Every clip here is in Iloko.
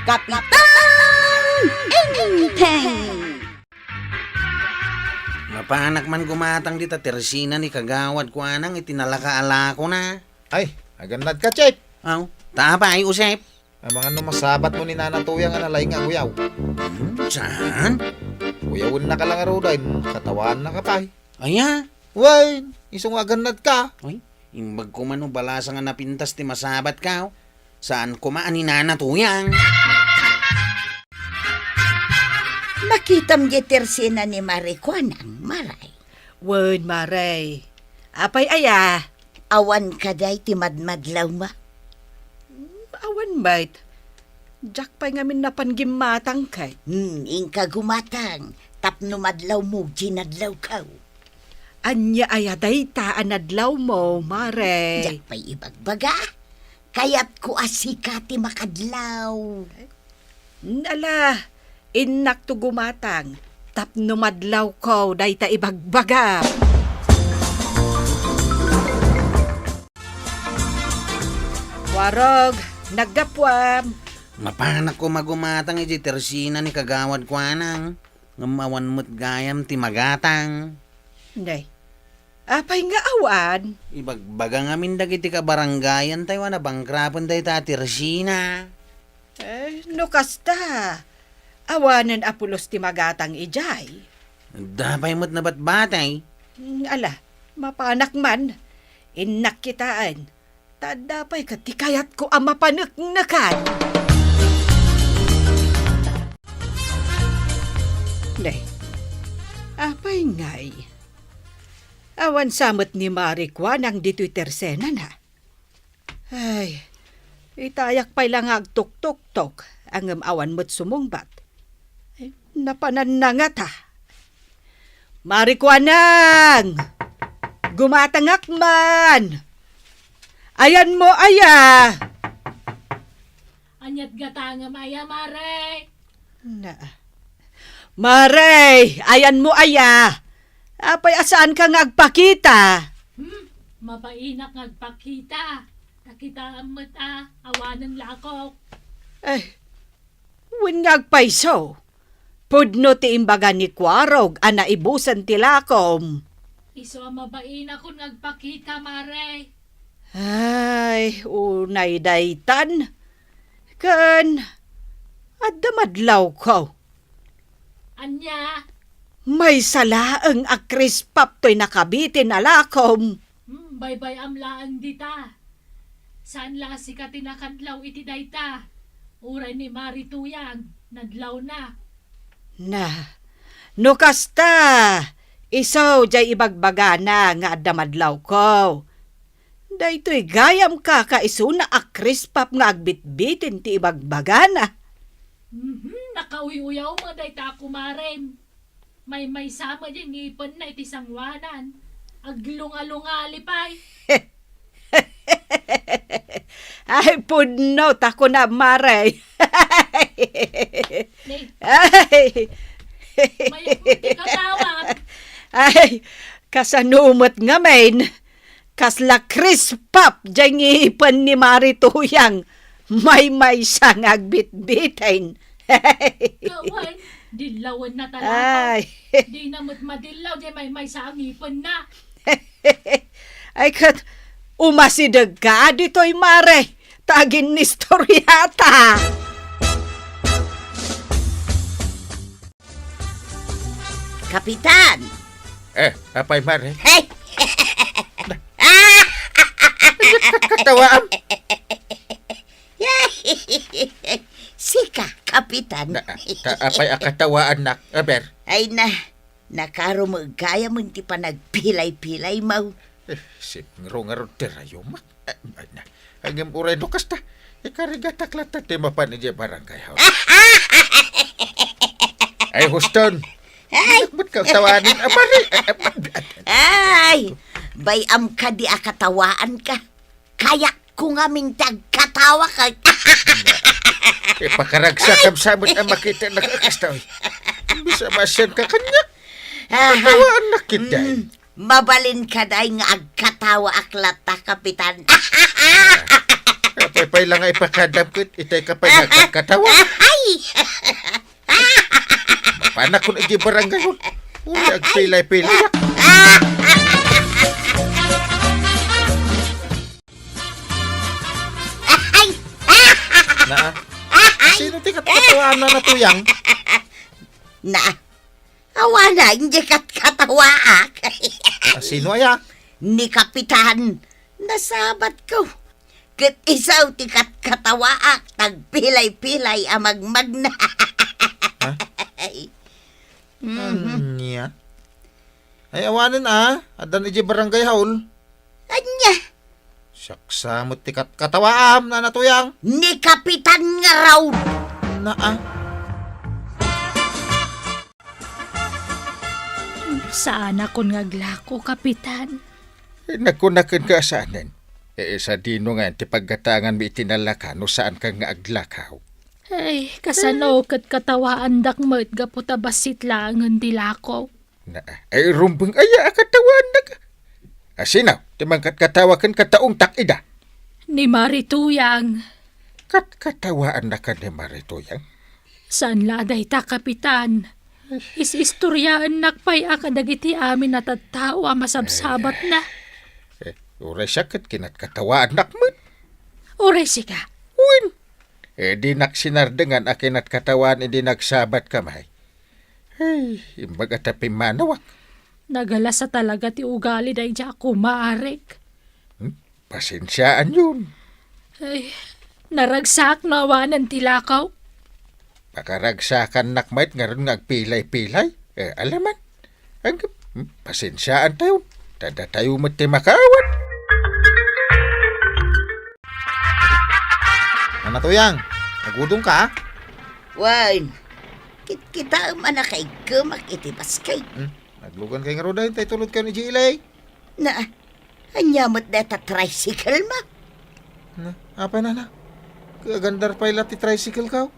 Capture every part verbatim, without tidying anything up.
Kapitan Enteng! Mapanak man gumatang dita tersina ni Kagawad Kuanang iti nalaka a lakona. Ay, agannad ka, Chef. Aw, ta apay, Usep? Amangan no masabat mo ni Nana Tuyang a nalaing nga aguyaw. Hmm, saan? Uyawen na ka lang arudan, katawaan na ka pay. Aya? Wen, isu nga agannad ka. Ay, imbag ko man no balasa nga napintas ti masabat ka, oh. Saan koma a ni Nana Tuyang? Makitam di tersina ni Mare Kuanang, Mare. Wen, Mare. Apay aya? Awan kadi ti madmadlaw mo? Awan met. Diak pay ngamin napan gimmatang ket. Hmm, inka gumatang. Tapno madlaw mo, ginadlaw ka. Ania aya dayta a nadlaw mo, Mare? Diak pay ibagbaga. Kayatko a sika ti makadlaw. Ala, innakto gumatang tapno madlawko dayta ibagbaga. Warog, naggapuam. Mapanakko magumatang iti tersina ni Kagawad Kuanang, ngem awan met gayam ti magatang. Nay, apay nga awan? Ibagbaga ngamin dagiti kabarangayan tayo a nabangkrapen dayta a tersina. Eh, no kasta, awanen a pulos ti magatang idiay. Adda pay met nabatbatay. Mm, ala, mapanak man. Innak kitaen. Ta adda pay ket ti kayatko a mapaneknekan. Nay, apay ngay? Awan sa met ni Mare Kuanang ditoy tersenana. Ay, itayak pay la nga agtuktoktok, ngem awan met sumungbat. Ay, napananna ngata. Mare Kuanang! Gumatangak man! Ayanmo aya? Ania't gatangem aya, Mare? Na. Mare, ayanmo aya? Apay a saanka nga agpakita? Hmm, mabainak nga agpakita. Ta kitaem met a, awanen lakok. Eh, wen nga agpayso. Pudno ti imbaga ni Kuarog a naibusen ti lakom. Isu a mabainakon nga agpakita, Mare. Ay, unay daytan. Ken, adda madlawko. Ania? Maysa laeng a krispap toy nakabitin a lakom. Hmm, baybay-am laeng dita. Saan la a sika ti nakadlaw iti dayta? Uray ni Mare Tuyang, nadlawna. Na, no kasta, isu jay ibagbagana nga adda madlawko. Daytoy gayam kakaisuna a krispap nga agbitbitin ti ibagbagana. Mhm, nakauy-uyaw met dayta a kumarem. Maymaysa met diay ngipenna iti sangoanan. Aglungalungali pay. Ay, pudno ta kuna, Mare. Ni, ay. Mayat mo ti katawa. Ay, kasano met ngamin? Kasla krispap jay ngipen ni Mare Tuyang. Maymaysa nga agbitbitin. Kawan, dillawen na talaga. Ay. Di na met madillaw, di maymaysa a ngipenna. Ay, ket umasideg ka ditoy, Mare, ta aginnistoryata. Kapitan! Eh, apay, Mare? Hey! Kat-, katawaam? Sika, Kapitan. Na, ta, apay a katawaannak, aber? Ay na, nakarumegayam ti panagpilay-pilay mo. Eh, sipngrungarod ti rayumak. Eh, na, ngem uray no kasta, ikarigatak latta ti mapan idiay barangay hall. Ay, huston. Ay! Ba't ka tawanin? Ah, pare! Ay! Bay-am kadi a katawaanka. Kayatko ngamin ti agkatawa ka. Eh, pakaragsak, ay! Sabsabot a makita na kakasta, oy. Bisa masian ka kaniak. Aha. Katawaannak, mm, kitay. Mabalin kadi nga agkatawaak latta, Kapitan. Eh, Apay pay la nga ipakadam ket itay ka pay nagkatawa. Ay! Mapanak kun iti barangay hall. Uy, agpilay-pilay. Ay! Naa. Sino ti kat-, katawaan na natuyang? Na, awanen, di kat-, katawaak. Ah, sino aya? Ni Kapitan, nasabatko. Ket isu ti kat-, katawaak, tagpilay-pilay a magmagna. Ha? Mhm. Ania? Ay, awanen a, addan idiay barangay hall. Ania? Siak sa met ti kat-, katawaam, Nana Tuyang. Ni Kapitan ngarud. Naa. Saanakon nga aglako, Kapitan. Eh, nagkunaken ka a saanen. Eh, sadino nga ti paggatanganmi iti nalaka no saanka nga aglakaw? Ay, kasano ket katawaandak met gapu ta bassit laengen ti lako. Na, ay, rumbeng aya a katawaannak. A, sino ti mangkatkatawa ken kataungtak ida? Ni Marituyang. Kat-, katawaannaka ni Marituyang? Saan la dayta, Kapitan. Is-istoriaennak pay a kadagiti amin a tattao a masabsabatna. Eh, uray siak ket kinatkatawaannak met. Uray sika? Wen. Eh, dinak sinardengan a kinatkatawaan idi nagsabatka, may. Ay, imbag a ta pimmanawak. Nagalasa talaga ti ugali daydiay a kumaarik. Hmm? Pasensiaanyon. Ay, naragsak no awanen ti lakaw. Pakaragsakannak met ngarud nga agpilay-pilay. Eh, alaman. Ag-, hmm, pasensiaantayon. Ta datayo met ti makaawat. Nana Tuyang, agudongka? Wen, kitkitaem a nakaigkemak iti basket. Hmm, naglugan kay ngarud ay, tay tulod kayo ni Jilay. Na, ania met dayta tricycle mo? Na, apay, Nana? Agandar pay la ti tricycle kaw?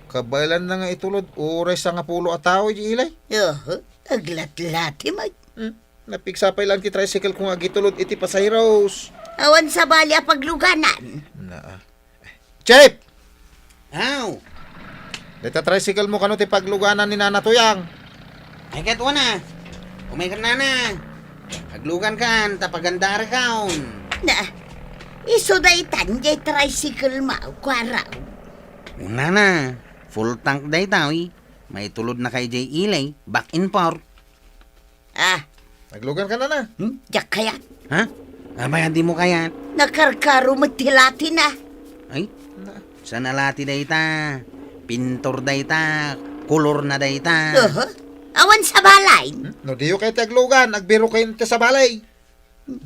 Kabaelan na nga itulod, uray sangapulo a tao idi ilay. Oho, aglatlati met. Hmm, napigsa pay lang ti tricycle ko nga agitulod iti pasaheros. Awan sabali a pagluganan. Na, ah. Chip! Aw! Dayta tricycle mo kano ti pagluganan ni Nana Tuyang? Ay, ket wana. Umay ken nana. Aglugan kan, ta pagandarkaon. Na, isu daytan jay tricycle mo, kuara. Unana, full tank dayta, uy. Maitulod na kay jay ilay, back and forth. Ah. Naglugan ka na na. Hmm? Diak kayat. Ha? Apay a dimo kayat? Nakarkaro met ti lati na. Ay? Na. Saan a lati dayta? Pintor dayta, kolor na dayta. Oho. Awan sabali. Hmm? No diyo kayat ti aglugan, agbiro kayo ti sabali.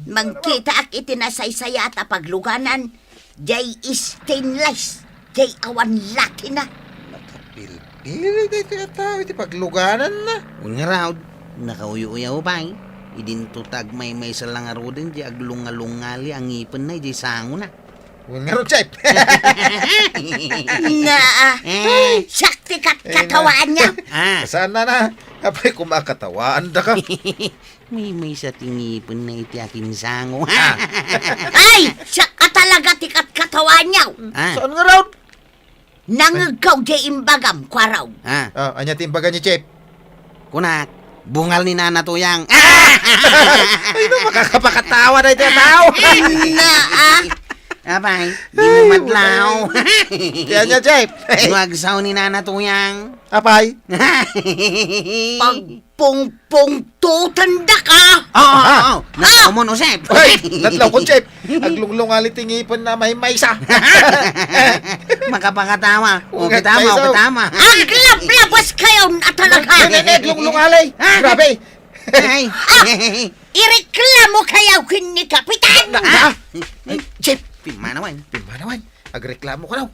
Mangkitaak iti nasaysayaat a pagluganan, jay stainless, jay awan latina. Nakapilpili daytoy a tao iti paglugananna. Wen ngarud, nakauyo-uyaw pay. Idinto ta agmaymaysa la ngaruden jay aglungalungali a ngipenna idiay sangona. Wen ngarud, Chef. Naa. Eh. Siak ti kat-, eh, na. Katawaan niya. Ah. Saan na na? Apay, kumakatawaan da ka. Maymaysa ti ngipenna iti akinsango. Ah. Ay, siak a talaga ti katkatawaanyo. Ah. Saan ngarud? Nangegkaw jay imbagam, kuaraw. Ah. Ah, ania ti imbaga ni Chef? Kunak, bungal ni Nana Tuyang. Ay, no, makakapakatawa na iti tao. Na, ah. Apay, di mo madlaw. Kaya niya, Chef. Di mo agsaw ni Nana Tuyang. Apay? Pag- Pungpungtutan da ka. Oo, oo, ah, oo. Nadlaw mo, no, Chef? Ay, nadlaw ko, Chef. Aglunglungali ti ngipenna maymaysa. Makapakatawa. O, kita mo, kita mo. Aglablabas kayo na talaga. Ne, ne, ne, aglunglungali. Ah. Grabe. Ay. Ah, ireklamo kayo ken ni Kapitan. Na, ah. Ay, Chef. Pimmanawan. Pimmanawan. Agreklamo ka daw.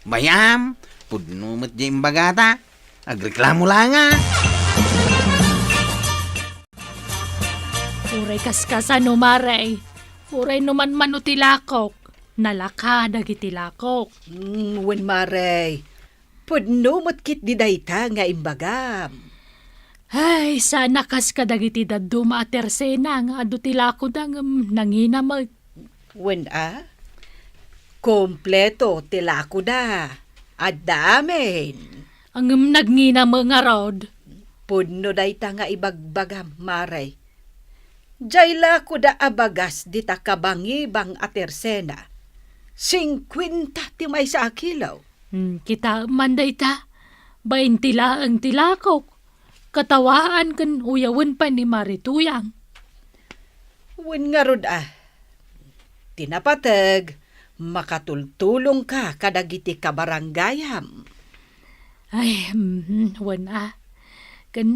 Bayam, pudno met di imbagata. Agreklamo la nga. Uray kaskasano, Mare. Uray no manmano ti lakok, nalaka dagiti lakok. Mm, wen, Mare. Pudno met ketdi dayta nga imbagam. Ay, saan a kas kadagiti dadduma a tersena nga adu ti lakoda ngem nangina met. Wen a? Kompleto ti lakoda. Adda amin. Ngem nagngina met ngarud. Pudno dayta nga ibagbagam, Mare. Diay lakoda a bagas dita kabangibang a tersena. Singkuenta ti maysa a kilo. Hmm, kitaem man dayta. Bainti laeng ti lakok. Katawaan ken uyawen pay ni Mari Tuyang. Wen ngarud a, ti napateg, makatultulongka kadagiti kabaranggayam. Ay, mhm, wen a. Ken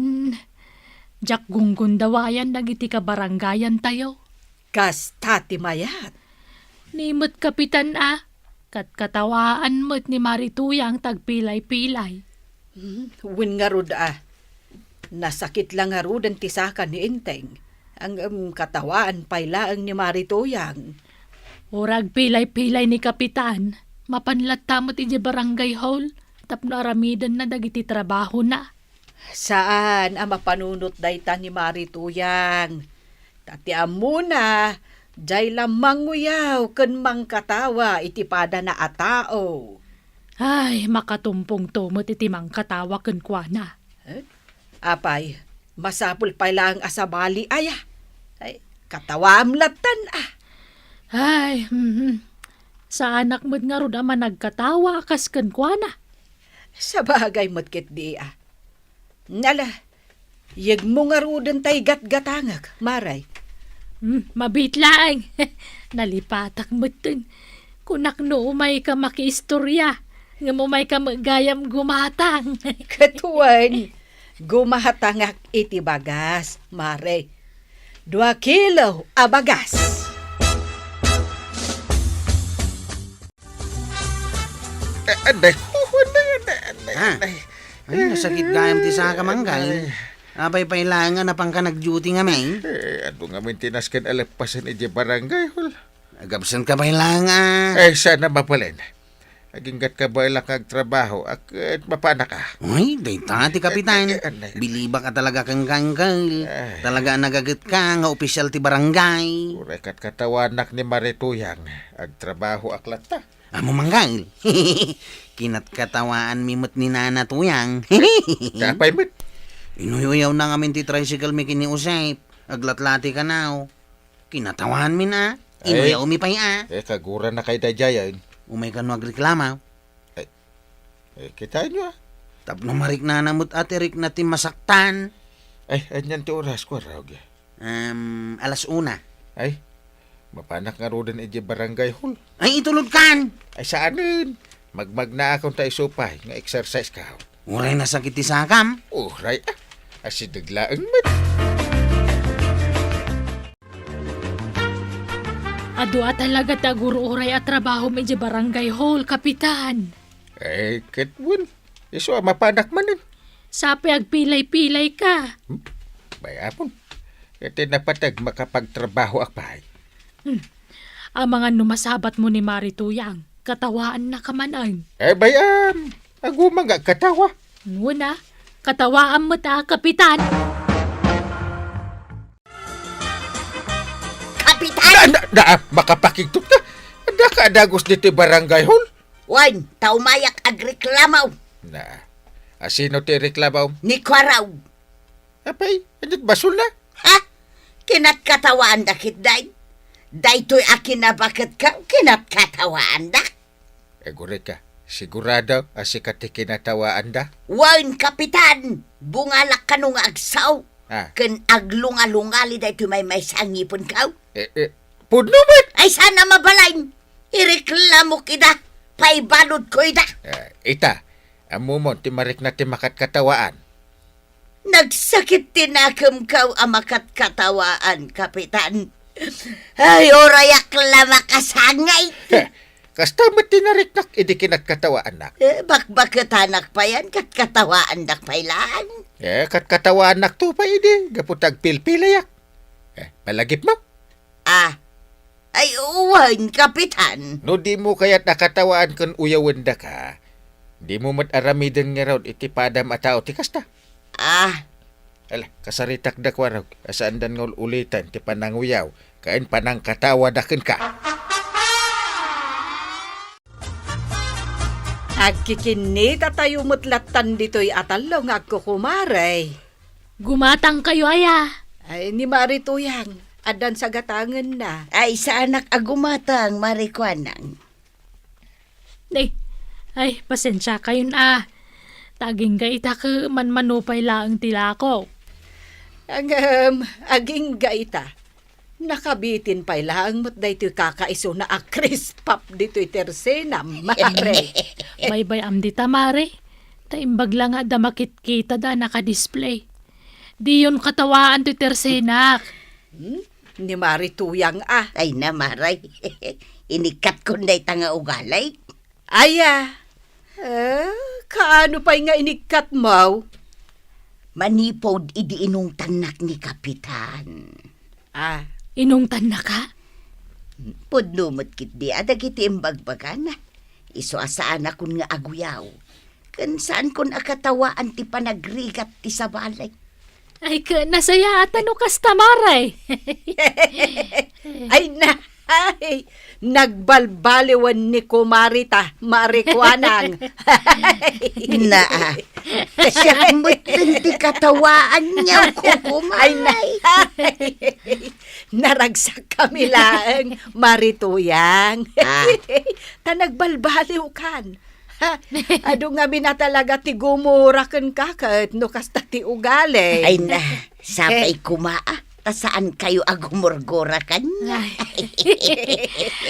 diak gunggundawayan dagiti kabaranggayantayo. Kasta ti mayat. Ni met kapitan a, katkatawaan met ni Mari Tuyang ti agpilay-pilay. Hmm, wen ngarud a. Nasakit la ngaruden ti saka ni Enteng. Ngem katawaan pay laeng ni Mari Tuyang. Uray agpilay-pilay ni kapitan, mapan latta met idiay barangay hall tapno aramidenna dagiti trabahona. Saan a mapanunot dayta ni Mari Tuyang. Ta ti ammona, diay la manguyaw ken mangkatawa iti padana a tao. Ay, makatumpongto met iti mangkatawa kenkuana. Eh? Apay, masapul pay laeng a sabali aya. Ay, katawaam lattan a. Ay, mhm. Saanak met ngarud a managkatawa a kas kenkuana. Sabagay met ketdi a. Ala, yegmo ngaruden tay gatgatangek, Mare. Hmm, mabiit laeng. Nalipatak metten. Kunak no umayka makiistorya, ngem umayka met gayam gumatang. Ket wen, gumatangak iti bagas, Mare. Dua kilo a bagas. Eh, anday, oh, anday, anday, anday, Ha? Anday. Ay, nasakit gayam ti saka, Manggal. Ay. Apay pay laeng a napanka nag-duty ngamin? Eh, adu ngamin ti nasken a leppasen idiay barangay hall. Agabsent ka pay laeng a. Eh, saan a mabalin. Aginggatka baelak nga agtrabaho, a ket mapanak a. Uy, dayta ti kapitan. Eh, eh, anday. Bilibak a talaga ken Manggal. Ay. Talaga a nagagetka nga opisyal ti barangay. Uray katkatawanak ni Mari Tuyang. Agtrabahoak latta. Ammom, Manggal. Kinatkatawaanmi met ni Nana Tuyang. Apay met? Inuyaw-uyawna ngamin ti tricycle mi ken ni Josep. Aglatlati kanaw. Kinatawaanmi a. Ay. Inuyawmi pay a. Eh, kagurana kay daydiayen. Umay kano agreklama. Ay. Eh, kitaenyo a. Tapno mariknana met a ti rikna ti masaktan. Ay, anian ti oras, Kuya Raug? Em, alas una. Ay, mapanak ngaruden idiay barangay hall. Ay, itulodkan! Ay, saanen. Magmagnaakon ta isu pay nga exercise ka. Uray nasakit ti sakam. Uray, a. Asideg laeng met. Adu a talaga ti agur-uray a trabahom idiay barangay hall, Kapitan. Eh, ket wen, isu a mapanak manen. Sapay agpilay-pilay ka. Hmm? Bay-am. Iti napateg makapagtrabahoak pay. Hmm. Amangan no masabatmo ni Mari Tuyang, katawaanna ka manen. Eh, bay-am. Aguma nga agkatawa. Wen a, katawaam met a, Kapitan. Kapitan! Na, na, na, makapakigtot ka. Adda ka a dagus ditoy barangay hall? Wen, ta umayak agreklamo. Na, a sino ti reklamo? Ni Kuya Raug. Apay, ania't basolna? Ha? Kinatkatawaandak ketdin. Daytoy a kinabaket ka, kinatkatawaandak. Agurayka, sigurado a sika ti kinatawaanda? Wen, Kapitan! Bungalak kano nga agsao. Ah. Ken aglungalungali daytoy maymaysa a ngipenko. Eh, eh, pudno met! Ay, saan a mabalin! Ireklamok ida! Paibaludko ida! Eh, ita, ammomon ti marikna ti makatkatawaan. Nagsakit ti nakemko a makatkatawaan, Kapitan. Ay, urayak la makasangit. Heh, kasta met ti nariknak idi kinatkatawaannak. Eh, bakbaketanak payen, katkatawaandak pay laeng. Eh, katkatawaannakto pay idi, gapu ta agpilpilayak. Eh, malagipmo? Ah, ay, wen, Kapitan. No dimo kayat a katawaan ken uyawendaka, dimo met aramiden ngarud iti padam a tao ti kasta. Ah. Ala, kasaritakda, Kuya Raug, a saandan nga ul-ulitan ti pananguyaw ken panangkatawada kenka. Agkikinnitatayo met lattan ditoy a tallo nga agkukumare. Gumatangkayo aya? Ay, ni Mari Tuyang, addan sagatangenna. Ay, saanak a gumatang, Mari Kuanang. Ay, ay, pasensiakayon a. Ta agingga ita ket manmanupay laeng ti lako. Ngem, agingga ita. Nakabitin pay laeng met daytoy kakaisuna a Chris Pop ditoy tersena, Mare. Baybay-am dita, Mare. Ta imbag la nga adda makitkitada a nakadisplay. Diyon katawaan toy tersenak. Hmm? Ni Mari Tuyang a. Ay na, Mare. Inikkatkon dayta nga ugali. Aya. Eh, kaano pay nga inikkatmo? Manipud idi inungtannak ni Kapitan. Ah. Inungtannaka? Pudno met ketdi a dagiti imbagbagana. Isu a saanakon nga aguyaw. Ken saankon a katawaan ti panagrigat ti sabali. Ay, ket nasayaat no kasta, Mare. Ay, na, ay, nagbalbaliwen ni Kumarita, Mari Kuanang. Naa, siak met ti katawaanyo, Kukumare. Ay, na, ay. Naragsakkami laeng, Mari Tuyang. Ah. Ta nagbalbaliwkan. Ha, adu ngamin a talaga ti gumura kenka ket no kasta ti ugali. Ay na, sapay koma a, ta saankayo a gumurgura kaniak. Ay.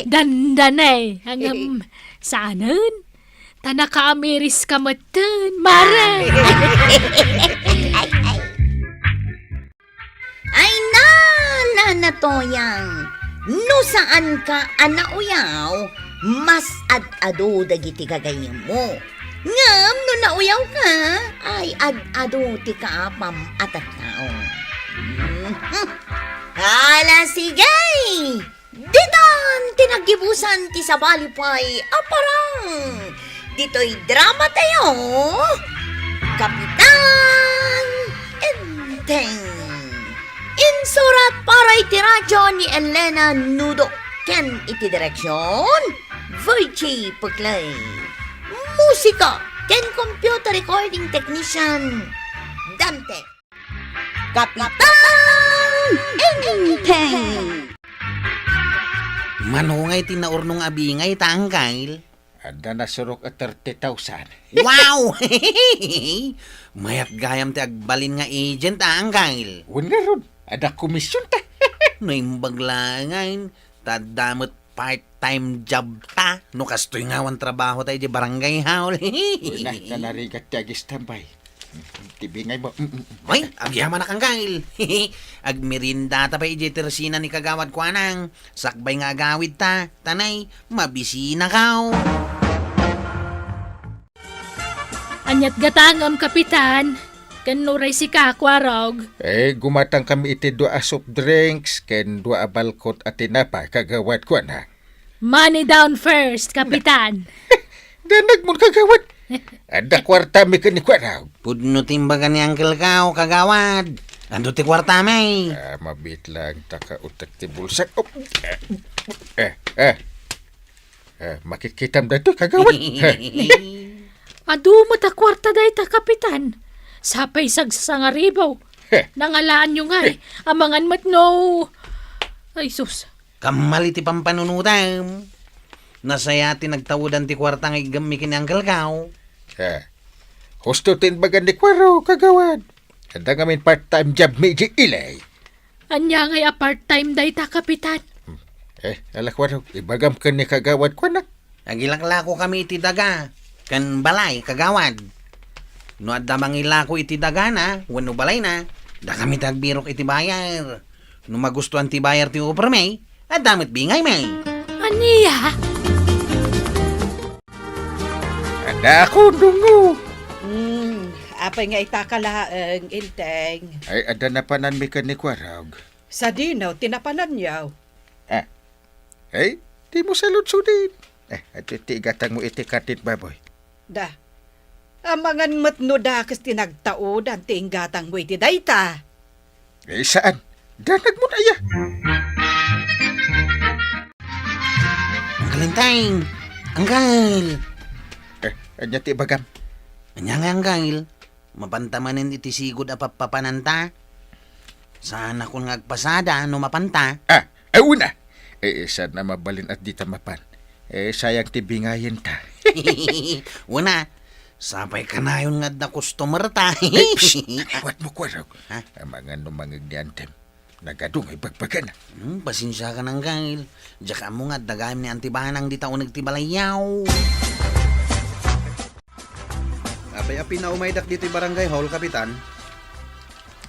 Dandanay, ngem saanen? Ta nakaamiriska metten, Mare. Ay na, Nana Toyang, no saanka a nauyaw, mas ad-adu dagiti gagayemmo. Ngem no nauyawka, ay ad-adu ti kaapam a tattao. Mhm. Ala, sige! Ditan ti naggibusan ti sabali pay a parang ditoy drama tayo, Kapitan Enteng. Insurat para iti radyo ni Elena Nudo ken iti direksyon, Virgie Puclay. Musika ken computer recording technician, Dante. Kapitan Enteng! Mano ngay ti naurnong a bingay ta, Angkel? Adda nasurok a thirty thousand. Wow! Mayat gayam ti agbalin nga agent, a, Angkel. Wen ngarud, adda komisyon ta. Naimbag laeng, ta adda met part-time job ta. No kastoy nga awan trabaho ta iti barangay hall. Wen na, ta narigat ti agistambay. Ti bingay mo. Mm, mm, mm. Ay, agyamanak, Angkel. Agmeriendata pay iti tersena ni Kagawad Kuanang. Sakbay nga agawid ta, ta nay, mabisinakaw. Aniat gatangem, Kapitan? Ken uray sika, Kuarog? Eh, gumatangkami iti dua a soft drinks ken dua a balkot a tinapay, Kagawad Kuanang. Money down first, Kapitan. Danagmon, Kagawad. Adda kuartami ken ni Kuarog. Pudno ti imbaga ni Uncle Kao, Kagawad. Adu ti kuartami? Ah, mabiit laeng ta kautek ti bulsak. Oh, eh, eh, eh. Eh, makitkitam daytoy, Kagawad. Eh. Adu met a kuarta dayta, Kapitan. Sapay sagsangaribaw. Heh. Nangalaanyo ngay. Amangan met no. Ay, sus. Kammal iti pampanunotem. Nasayaat ti nagtaodan ti kuarta nga iggammi ken ni Uncle Kao. Eh. Husto ti imbagan ni Kuarog, Kagawad. Adda ngamin part-time job mi idiay ili. Ania ngay a part-time dayta, Kapitan? Hmm. Eh, ala, Kuarog, ibagam ken ni Kagawad Kuanang. Agilaklakokami iti daga ken balay, Kagawad. No adda mangilako iti dagana wenno balayna, dakami ti agbirok iti buyer. No magustuan ti buyer ti offermi, adda met bingaymi. Ania? Adda ako, Dungo. Hmm, apay nga ita ka laeng, Enteng? Ay, adda napananmi ken ni Kuarog. Sadino ti napananyo? Ah. Ay, dimo saludsodin. Eh, adtoy ti igatangmo iti katit, baboy. Da. Amangan met no dakes ti nagtaodan ti inggatangmo iti dayta. Eh, saan? Danagmon aya. Uncle Enteng! Uncle! Eh, Ania ti ibagam? Ania ngay, Anggail? Mapanta manen iti sigud a pappapananta? Saanakon nga agpasada no mapanta. Ah, ay, una. Eh, eh, saan a mabalin a dita mapan? Eh, sayang ti bingayenta. Una, sapay kanayon nga adda customer ta. Eh, psst! Ay, wat mo, Kuwarog. Ha? Amangan no mangeg ni Antem. Nagadu nga ibagbagana. Hmm, pasensiakan, Anggail. Diak ammo nga adda gayam ni Anti Banang dita uneg ti balayyaw. Apay a pinaumaydak ditoy barangay hall, Kapitan?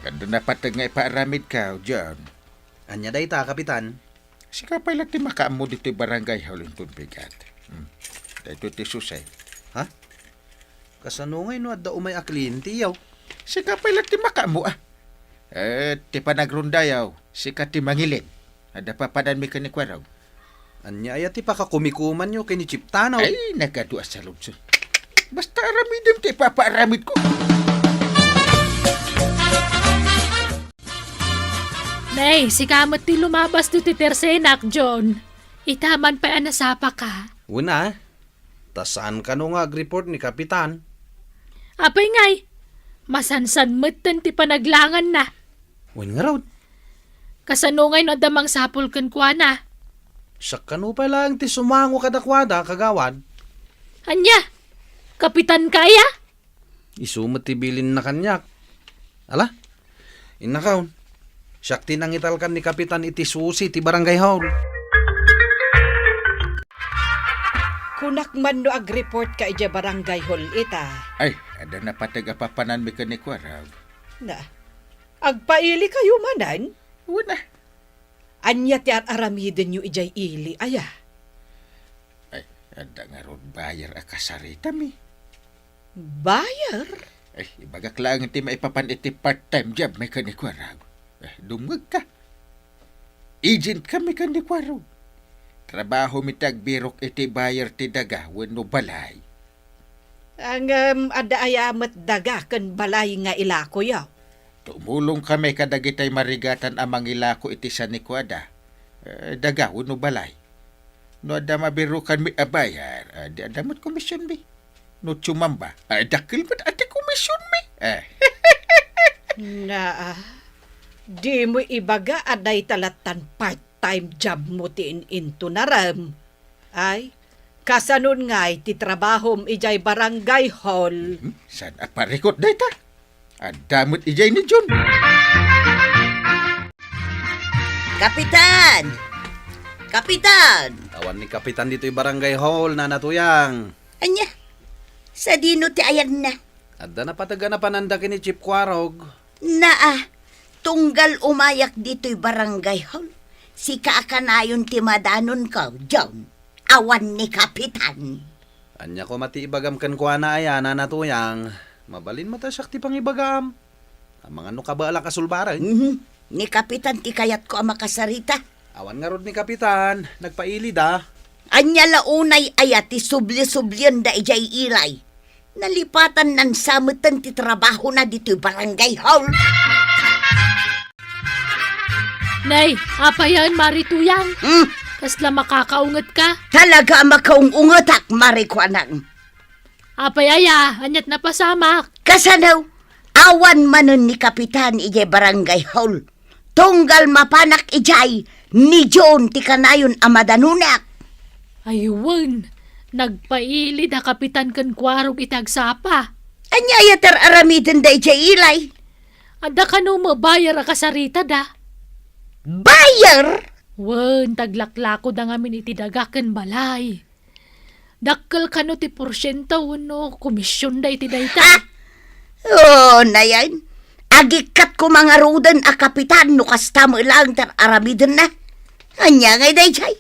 Adda napateg nga ipaaramidko, John. Ania dayta, Kapitan? Sika pay la ti makaammo ditoy barangay hall inton bigat. Hmm. Daytoy ti Jose. Ha? Kasano ngay no adda umay a kliente, yaw? Sika pay la ti makaammo, ah. Eh, ti panagronda, yaw, sika ti mangilin. Adda papananmi ken ni Kuwarog. Ania aya ti pakakumikumanyo ken ni Chief Tanaw? Ay, nagadu a saludson. Basta aramidem ti ipapaaramidko. Nay, sika met ti lumabas ditoy tersenak, John. Ita man pay a nasapaka. Una, ta saan kano nga agreport ni Kapitan? Apay ngay, masansan metten ti panaglanganna. Wen ngarud. Kasano ngay no adda mangsapul kenkuana? Siak kano pay laeng ti sumango kadakuada, Kagawad. Ania? Kapitanka aya? Isu met ti bilinna kaniak. Ala, innakaon. Siak ti nangitalkan ni Kapitan iti susi ti barangay hall. Kunak man no agreport ka idiay barangay hall ita. Ay, adda napateg a papananmi ken ni Kuwarog. Na, agpaili kayo manen? Wen a. Ania ti ar-aramidenyo idiay ili aya? Ay, adda ngarud buyer a kasaritami. Buyer? Ay, ibagak laeng ti maipapan iti part-time job mi ken ni Kuwarog. Eh, dumngegka. Agent kami ken ni Kuwarog. Trabahomi ti agbirok iti buyer ti daga wenno balay. Ngem adda aya met daga ken balay nga ilakoyo? Tumulong kami kadagitay marigatan a mangilako iti sanikuada, eh, daga wenno balay. No adda mabirokanmi a buyer, ah, di adda met komisionmi. No tsumamba, ah, dakkel met a ti komisionmi. Eh. Naa, dimo ibaga a dayta lattan part-time jobmo ti in-intunarem. Ay, kasanon ngay ti trabahom idiay barangay hall? Hmm, saan a parikot dayta? Adda met idiay ni John. Kapitan! Kapitan! Awan ni Kapitan ditoy barangay hall, Nana Tuyang. Ania? Sadino ti ayanna? Adda napateg a napananda ken ni Chief Kuwarog. Naa, tunggal umayak ditoy barangay hall. Sika a kanayon ti madanonko, John. Awan ni Kapitan. Ania koma ti ibagam kenkuana aya, Nana Tuyang? Mabalin met a siak ti pangibagaam. Amangan no kabaelak a sulbarek. Mhm. Ni Kapitan ti kayatko a makasarita. Awan ngarud ni Kapitan, nagpailida. Ania la unay aya ti subli-sublienda idiay ilay? Nalipatanna sa metten ti trabahona ditoy barangay hall. Nay, apayen, Mari Tuyang? Hmm? Kasla makakaungetka? Talaga a makaung-ungetak, Mari Kuanang. Apay aya, aniat napasamak? Kasano? Awan manen ni Kapitan idiay barangay hall. Tunggal mapanak idiay, ni John ti kanayon a madanonak. Ay wen, nagpaili da Kapitan ken Kuarog iti agsapa. Ania aya ti ar-aramidenda idiay ilay? Adda kano met buyer a kasaritada? Buyer? Wen, taglaklakoda ngamin iti daga ken balay. Dakkel kano ti porsiento wenno komisionda iti dayta? Ha? O, nayen. Agikkat koma ngaruden a kapitan no kasta met laeng ti ar-aramidenna. Ania ngay daydiay?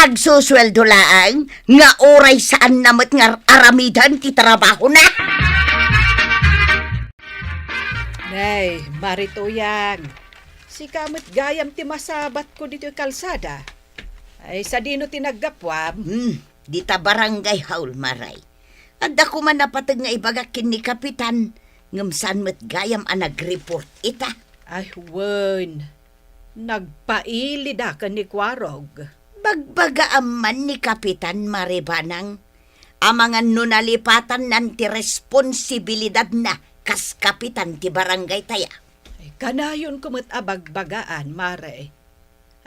Agsusueldo laeng nga uray saanna met nga ar-aramiden ti trabahona. Nay, Mari Tuyang, sika met gayam ti masabatko ditoy kalsada. Ay, sadino ti naggapuam? Hmm, dita barangay hall, Maray. Adda koma napateg nga ibagak ken ni Kapitan, ngem saan met gayam a nagreport ita. Ay, wen. Nagpailida ken ni Kuarog. Bagbagaam man ni Kapitan, Mari Banang. Amangan no nalipatannan ti responsibilidadna kas kapitan ti barangaytaya. Ay, kanayonko met a bagbagaan, Mare.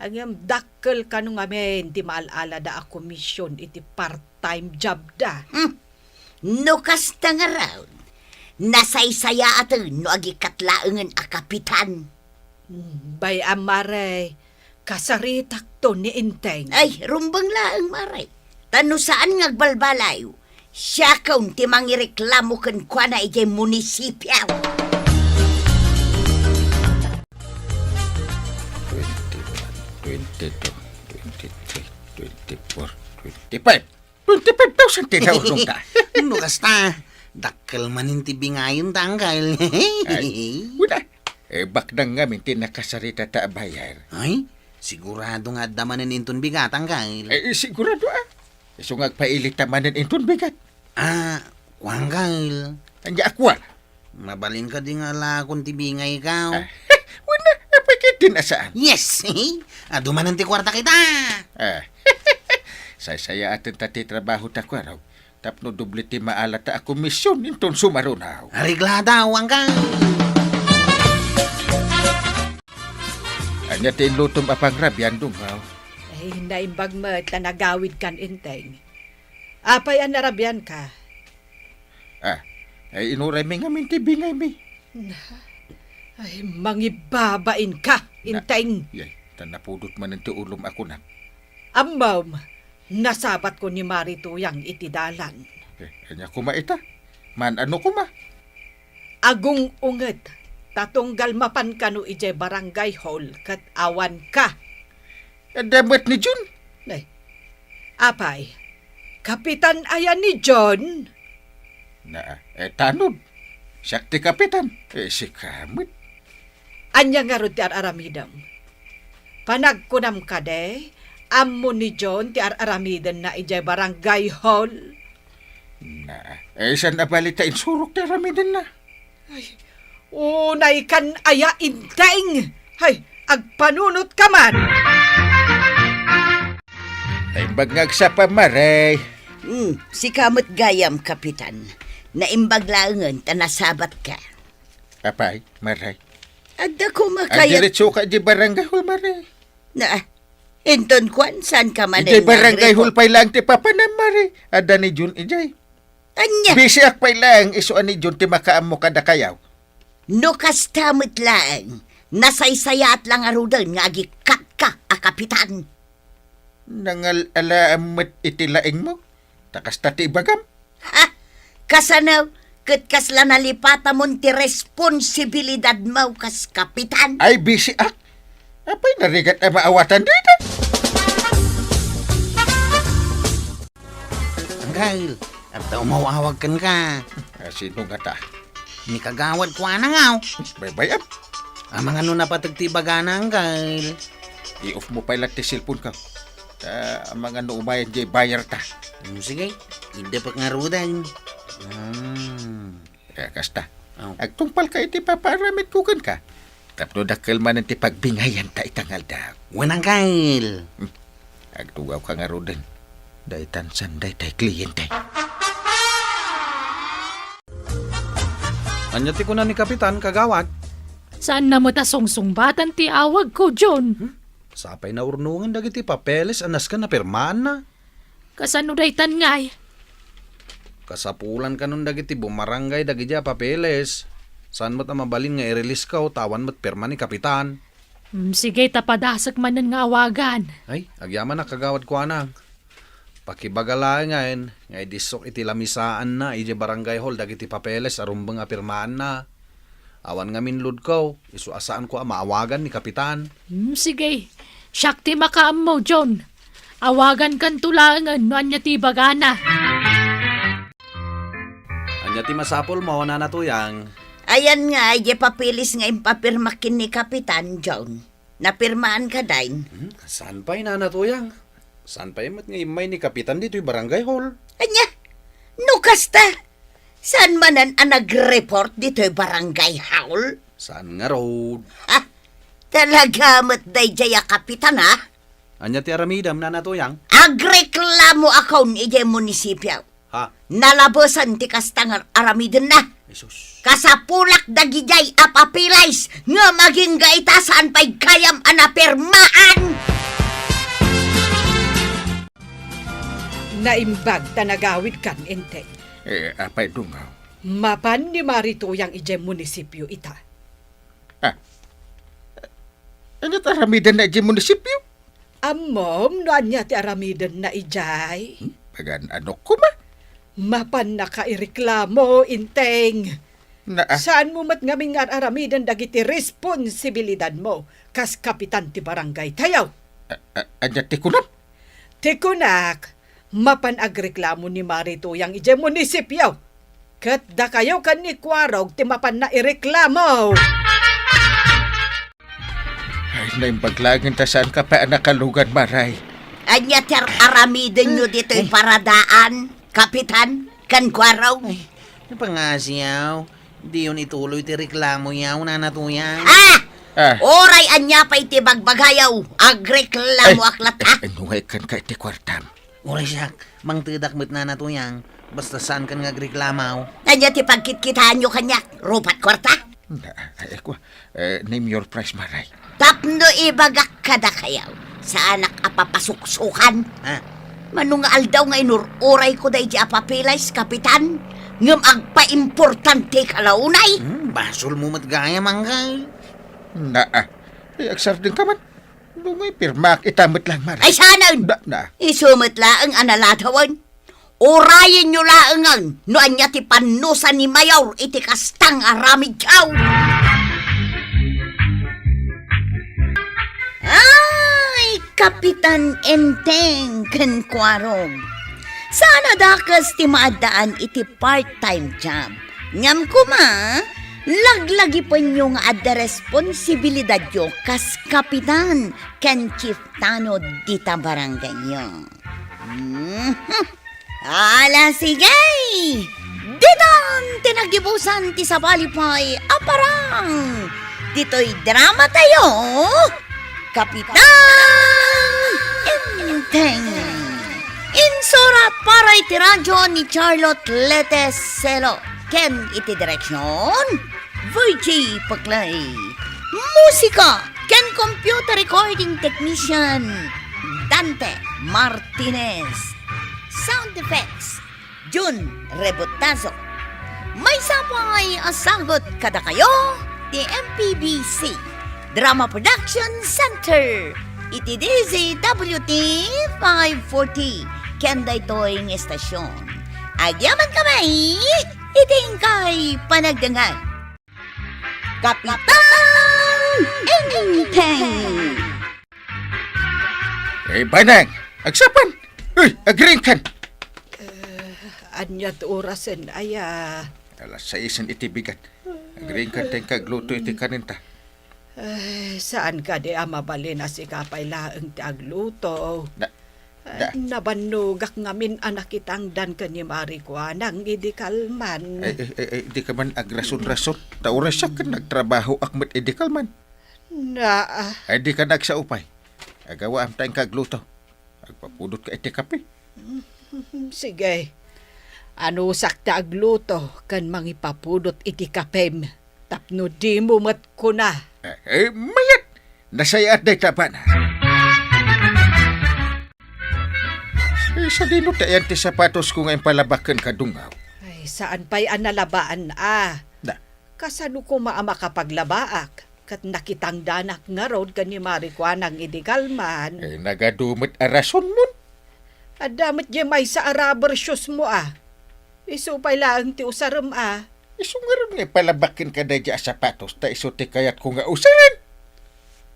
Ngem dakkel kano ngamin ti maal-alada a komisyon iti part-time jobda. Hmm. No kasta ngarud, nasaysayaaten no agikkat laengen a kapitan. Hmm, bay-am, Mare, kasaritakto ni Enteng. Ay, rumbeng laeng, Mare. Ta no saan nga agbalbaliw, siakon ti mangireklamo kenkuana idiay munisipio. Twenty-one, twenty-two, twenty-three, twenty-four, twenty-five. Twenty-five thousand ti naurnongta. No kasta, dakkel manen ti bingayonta, Angkel. Ay, wala. Eh, baknang ngamin ti nakasaritata a bayar. Ay, sigurado nga adda manen inton bigat, Angkel. Eh, sigurado, ah. Isu nga agpailitta manen inton bigat. Ah, kua, Angkel. Ania a kua? Mabalin kadi nga alaakon ti bingayko? Ah, wala, apay ket di na saan? Yes! Adu manen ti kuarta kita! Ah, saysayaaten ta ti trabaho ta kuaro. Tapno doble ti maalata a komisyon inton sumaruno. Areglada, Angkel! Ania ti inlutom a pangrabian, Dunggaw? Ay, naimbag met ta nagawidkan, Enteng. Apay a narabianka? Ah, ay, inuraymi ngamin ti bingaymi. Na, ay, mangibabainka, Na, Enteng. Yay, ta napudot manen ti ulom a kunak. Ammom, nasabatko ni Mari Tuyang iti dalan. Eh, ania koma ita? Maan-ano koma? Agung-unget, ta tunggal mapan kano idiay barangay hall ket awanka. Adda met ni John? Nay, apay, kapitan aya ni John? Na, eh, tanod. Siak ti kapitan. Eh, sika met. Ania ngarud ti ar-aramidem? Panagkunam kadi, ammo ni John ti ar-aramidenna idiay barangay hall? Na, eh, saan a bali ta insurok ti aramidenna? Ay, unaykan aya, Enteng! Hay, agpanunotka man! Naimbag nga agsapa, Mare. Hmm, sika met gayam, Kapitan. Naimbag laengen ta nasabatka. Apay, Mare? Adda koma kayat. Agdiretsoka idiay barangay hall, Mare. Na, inton kuan, saanka manen nga agreport? Idiay barangay hall pay laeng ti papanam, Mare. Adda ni John idiay. Ania? Bisiak pay laeng, isu a ni John ti makaammo kadakayo. No kasta met laeng, nasaysayaat la ngaruden nga agikkatka a kapitan. Nangal-alaam met iti laengmo, ta kasta ti ibagam. Ha? Kasano? Ket kasla nalipatamon ti responsibilidadmo kas kapitan? Ay, bisiak. Apay narigat a maawatan dita? Angkel, adda umawawag kenka. Ah, sino ngata? Ni Kagawad Kuana nga, oh. Baybay-am. Amangan no napateg ti ibagana, Angkel. I-off mo pay latta ti cellphone-ko. Ta, amangan no umayen diay bayarta. Hmm, sige, idepek ngaruden. Hmm. Eh, kasta. Oh. Agtungpalka iti papaaramidko kenka. Tapno dakkel manen ti pagbingayanta ita nga aldaw. Wen, Angkel. Hmm. Agtugawka ngaruden. Daytan saan daytay kliyente. Ania ti kuna ni Kapitan, Kagawad? Saanna met a sungsungbatan ti awagko, John. Hmm? Sapay naurnongen dagiti papeles a nasken a pirmaanna. Kasano daytan ngay? Kasapulan kanon dagiti bumarangay dagidiay a papeles. Saan met a mabalin nga i-release-ko ta awan met pirma ni Kapitan. Hmm, sige, ta padasek manen nga awagan. Ay, agyamanak, Kagawad Kuana. Pakibaga laengen nga idissok iti lamisaanna idiay barangay hall dagiti papeles a rumbeng a pirmaanna. Awan ngamin load-ko, isu a saanko a maawagan ni Kapitan. Hmm, sige. Siak ti makaammo, John. Awagankanto laengen no ania ti ibagana. Ania ti masapulmo, Nana Tuyang? Ayan nga, idiay papeles nga impapirmak ken ni Kapitan, John. Napirmaan kadi? Hmm, saan pay, Nana Tuyang? Saan pay met nga immay ni Kapitan ditoy barangay hall? Ania? No kasta, saan manen a nag-report ditoy barangay hall? Saan ngarud? Ha? Talaga met daydiay a Kapitan, ha? Ania ti aramidem, Nana Tuyang? Agreklamo akon idiay munisipio. Ha? Nalabesan ti kasta nga aramidenna. Jesus. Kasapulak dagidiay a papeles ngem agingga ita saan pay gayam a napirmaan. Naimbag ta nagawidkan, Enteng. Eh, apay, Dungaw? Mapan ni Mari Tuyang idiay munisipio ita. Ah. Ania ti aramidenna idiay munisipio? Ammom no ania ti aramidenna idiay? Hmm? Pagan-anok koma? Mapan nakaireklamo, Enteng. Na, ah. Saanmo met ngamin nga ar-aramiden dagiti responsibilidadmo kas kapitan ti barangaytayo? A-, a-, ania ti kunam? Ti kunak, mapan agreklamo ni Mari Tuyang idiay munisipio. Ket dakayo ken ni Kuarog ti mapan naireklamo. Ay, naimbag laeng ta saanka pay a nakalugan, Maray. Ania ti ar-, aramidenyo ditoy paradaan, Kapitan, ken Kuarog? Ay, napangasiyaw. Diyon ituloy ti reklamoyaw, Nana Tuyang. Ah! Ah. Uray ania pay ti bagbagayaw, agreklamoak latta. Ay, ay, ay, nuhay kan kay ti kuartam. Uray siak, mangtedak met, Nana Tuyang, basta saankan nga agreklamaw. Ania ti pagkitkitaanyo kaniak, rupat kuarta? Na, ay, kwa, eh, name your price, Maray. Tapno ibagak kadakayaw, saanak a papasuksukan. Ha? Mano nga aldaw nga inur-urayko daydi a papeles, Kapitan, ngem agpaimportanteka la unay. Hmm, basolmo met gayam, Angkay. Na, ah, eh, agsardengka man. Dunay pirmaak ita met laeng, Maray. Ay, saanen! Na, na. Isu met laeng a naladawen. Urayenyo laengen no ania ti pannusa ni Mayor iti kasta nga aramidyo. Ay, Kapitan Enteng ken Kuarog. Saan a dakes ti maaddaan iti part-time job. Ngem koma, laglagipenyo nga adda responsibilidadyo kas kapitan ken chief tanod dita barangayyo. Mhm. Ala, sige! Ditan ti naggibusan ti sabali pay a parang ditoy drama tayo, Kapitan Enteng. Insurat para iti radyo ni Charlotte Lete Celo ken iti direksyon, Virgie Paclay. Musika ken computer recording technician, Dante Martinez. Sound effects, Jun Rebotazo. Maysa pay a sagut kadakayo ti M P B C Drama Production Center iti D Z W T five forty ken daytoy nga istasyon. Agyamankami iti inkay panagdengngeg. Kapitan Enteng! Eh, Banang! Agsapan! Uy, agriingkan! Eh, ania ti orasen aya? Alas saisen iti bigat. Agriingkan ta inka agluto iti kanenta. Eh, saan kadi a mabalin a sika pay laeng ti agluto? Na, Ay, da. Nabannogak ngamin a nakitangdan ken ni Mari Kuanang idi kalman. Ay, ay, ay, ay, dika man agrason-rason. Ta uray siak ken nagtrabahoak met idi kalman. Na, ah. Ay, dika nagsaupay. Agawaam ta inka agluto. Agpapudotka iti kape. Sige. Anusak ta agluto ken mangipapudot iti kapem. Tapno dimo met kuna. Eh, eh, mayat! Nasayaat dayta, Bana. Eh, sadino ti ayan ti sapatosko nga impalabak kenka, Dungaw? Ay, saan pay a nalabaan, a. Na. Kasano koma a makapaglabaak? Ket nakitangdanak ngarud ken ni Mari Kuanang idi kalman. Eh, nagadu met a rasonmon. Adda met diay maysa a rubber shoes mo, a. Isu pay laeng ti usarem, a. Isu ngarud nga ipalabak kenka daydiay a sapatos ta isu ti kayatko nga usen.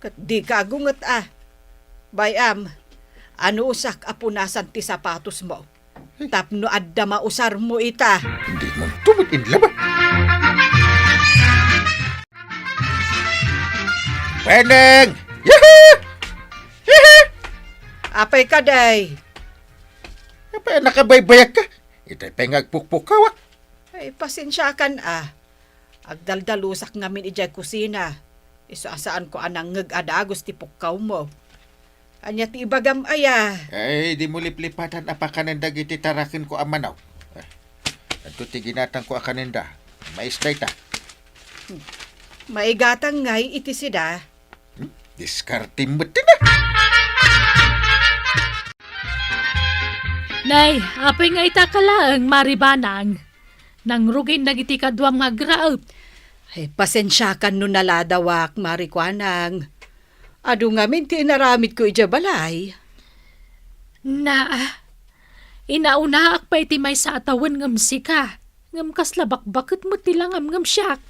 Ket dika agunget, a. Bay-am, anusak a punasan ti sapatosmo. Ay. Tapno adda mausarmo ita. Dimonto met inlaba. Beneng! Yahoo! Yahoo! Apay kadi? Apay a nakabaybayagka? Itay pay nga agpukpukawak. Ay, pasensiakan, a. Agdaldalusak ngamin idiay kusina. Isu a saanko a nangngeg a dagus ti pukkawmo. Ania ti ibagam aya? Ay, dimo liplipatan a pakanen dagiti tarakenko a manaw. Adto ti ginatangko a kanenda. Mais dayta. Maigatang ngay iti sida. Hmm? Diskarte met ti na. Nay, apay nga ita ka laeng, Mari Banang? Nangrugin dagiti kaduam nga agraep. Ay, pasensiakan no naladawak, Mari Kuanang. Adu ngamin ti inaramidko idiay balay. Naa, inaunaak pay ti maysa a tawen ngem sika. Ngem kasla bakbaket met ti langam ngem siak.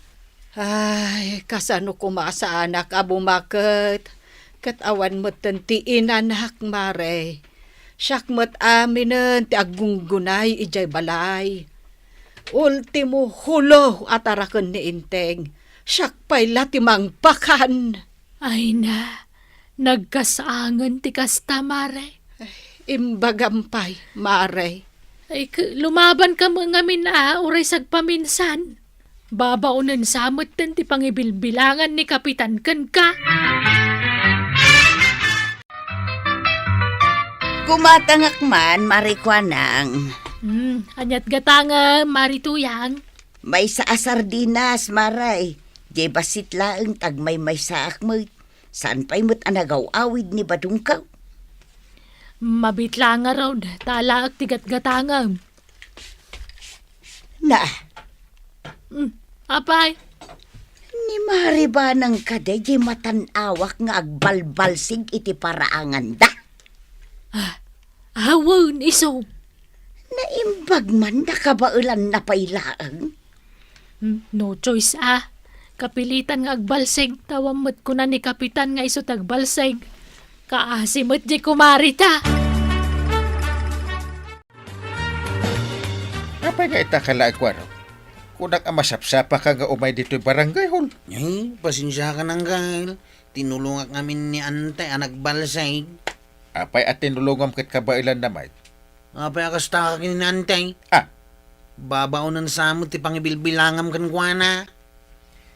Ay, kasano koma saanak a bumaket? Ket awan metten ti inanak, Mare. Siak met aminen ti aggunggunay idiay balay. Ultimo hulo a taraken ni Enteng. Siak pay la ti mangpakan. Ay na, nagkasangen ti kasta, Mare. Ay, imbagam pay, Mare. Ay, k-, lumabanka met ngamin a, uray sagpaminsan. Babaonen sa metten ti pangibilbilangan ni Kapitan kenka. Gumatangak man, Mare Kuanang. Hmm, aniat gatangem, Mare Tuyang? Maysa a sardinas, Mare. Diay bassit laeng ti agmaymaysaak met. Saan pay met a nagaw-awid ni badongko. Mabitla ngarud, ta alaek ti gatgatangem. Na. Hmm, apay? Ni Mari Banang kadi diay matan-awak nga agbalbalsig iti paraanganda? Ah, awan, iso. Naimbag man, nakabaelanna pay laeng. Hmm, no choice, ah. Kapilitan nga agbalsig, ta awan met kuna ni Kapitan nga isu ti agbalsig. Kaasi met diay kumari ta. Apay nga ita ka laeng, Kuarog? Kunak a masapsapaka nga umay ditoy barangay hall. Ay, pasensiakan, Angkel. Tinulongak ngamin ni Antay a nagbalsig. Apay a tinulongam ket kabaelanna met? Apay a kasta ken ni Antay? Ah. Babaonen sa met ti pangibilbilangam kenkuana.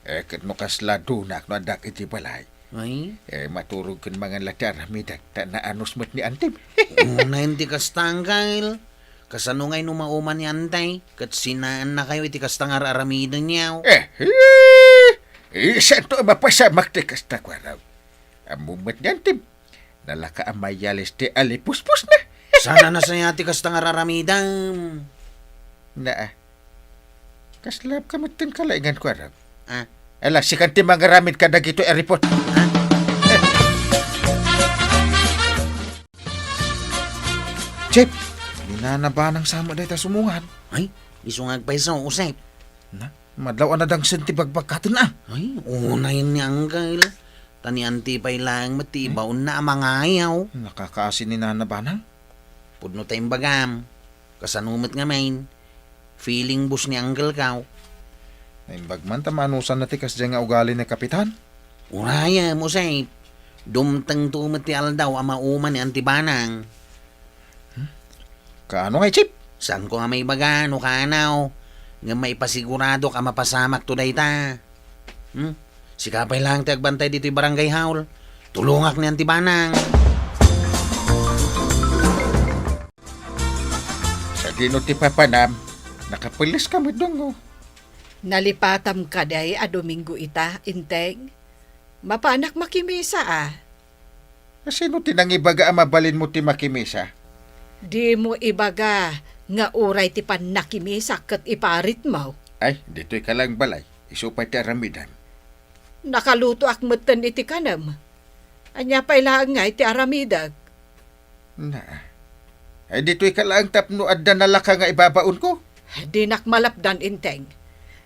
Eh, ket no kasla dunak no addak iti balay. Ay? Eh, maturog ken mangan la ti aramidek, ta naanus met ni Antim. Unayen ti kasta, Angkel. Kasano ngay no mauman ni Antay? Ket sinaannakayo iti kasta nga ar-aramidenyo. Eh, eh, eh, santo a mapasamak ti kasta, Kuarog. Ammom met ni Antim. Nalaka a mayalis ti alipuspos na. Sana nasaya ti kasta nga ar-aramidem. Naa. Kasla ka met ti kalaingan, Kuarog. Ah. Ala, sikan ti mangaramid kadagitoy a report. Ah? Chip, ni Nana Banang sa met dayta sumungan. Ay, isu nga agpayso, Usep. Na, madlaw a nadangsen ti bagbagkatenna. Ay, unayen ni Angkel. Ta ni Anti pay laeng met ti ibaonna a mangayaw. Nakakaasi ni Nana Banang. Pudno ta imbagam. Kasano met ngamin? Feeling boss ni Angkel kaw. Naimbag man ta maanusanna ti kasdiay nga ugali ni Kapitan. Urayem, Usep. Dumtengto met ti aldaw a mauman ni Anti Banang. Hmm? Kaano ngay, Chip? Saanko a maibaga no kaanaw, ngem maipasiguradok a mapasamakto dayta. Hmm? Sika pay laeng ti agbantay ditoy barangay hall. Tulongak ni Anti Banang. Sadino ti papanam? Nakapeles ka met, Dongo. Nalipatam kadi a Domingo ita, Inteng? Mapanak makimisa, a. Sino ti nangibaga a mabalinmo ti makimisa? Dimo ibaga nga uray ti pannakimisa ket iparitmo. Ay, ditoy ka laeng balay. Isu pay ti aramidem. Nakalutoak metten iti kanem. Ania pay laeng ngay ti aramidek? Na. Ay, ditoy ka laeng tapno adda nalaka nga ibabaonko? Dinak malapdan, Inteng.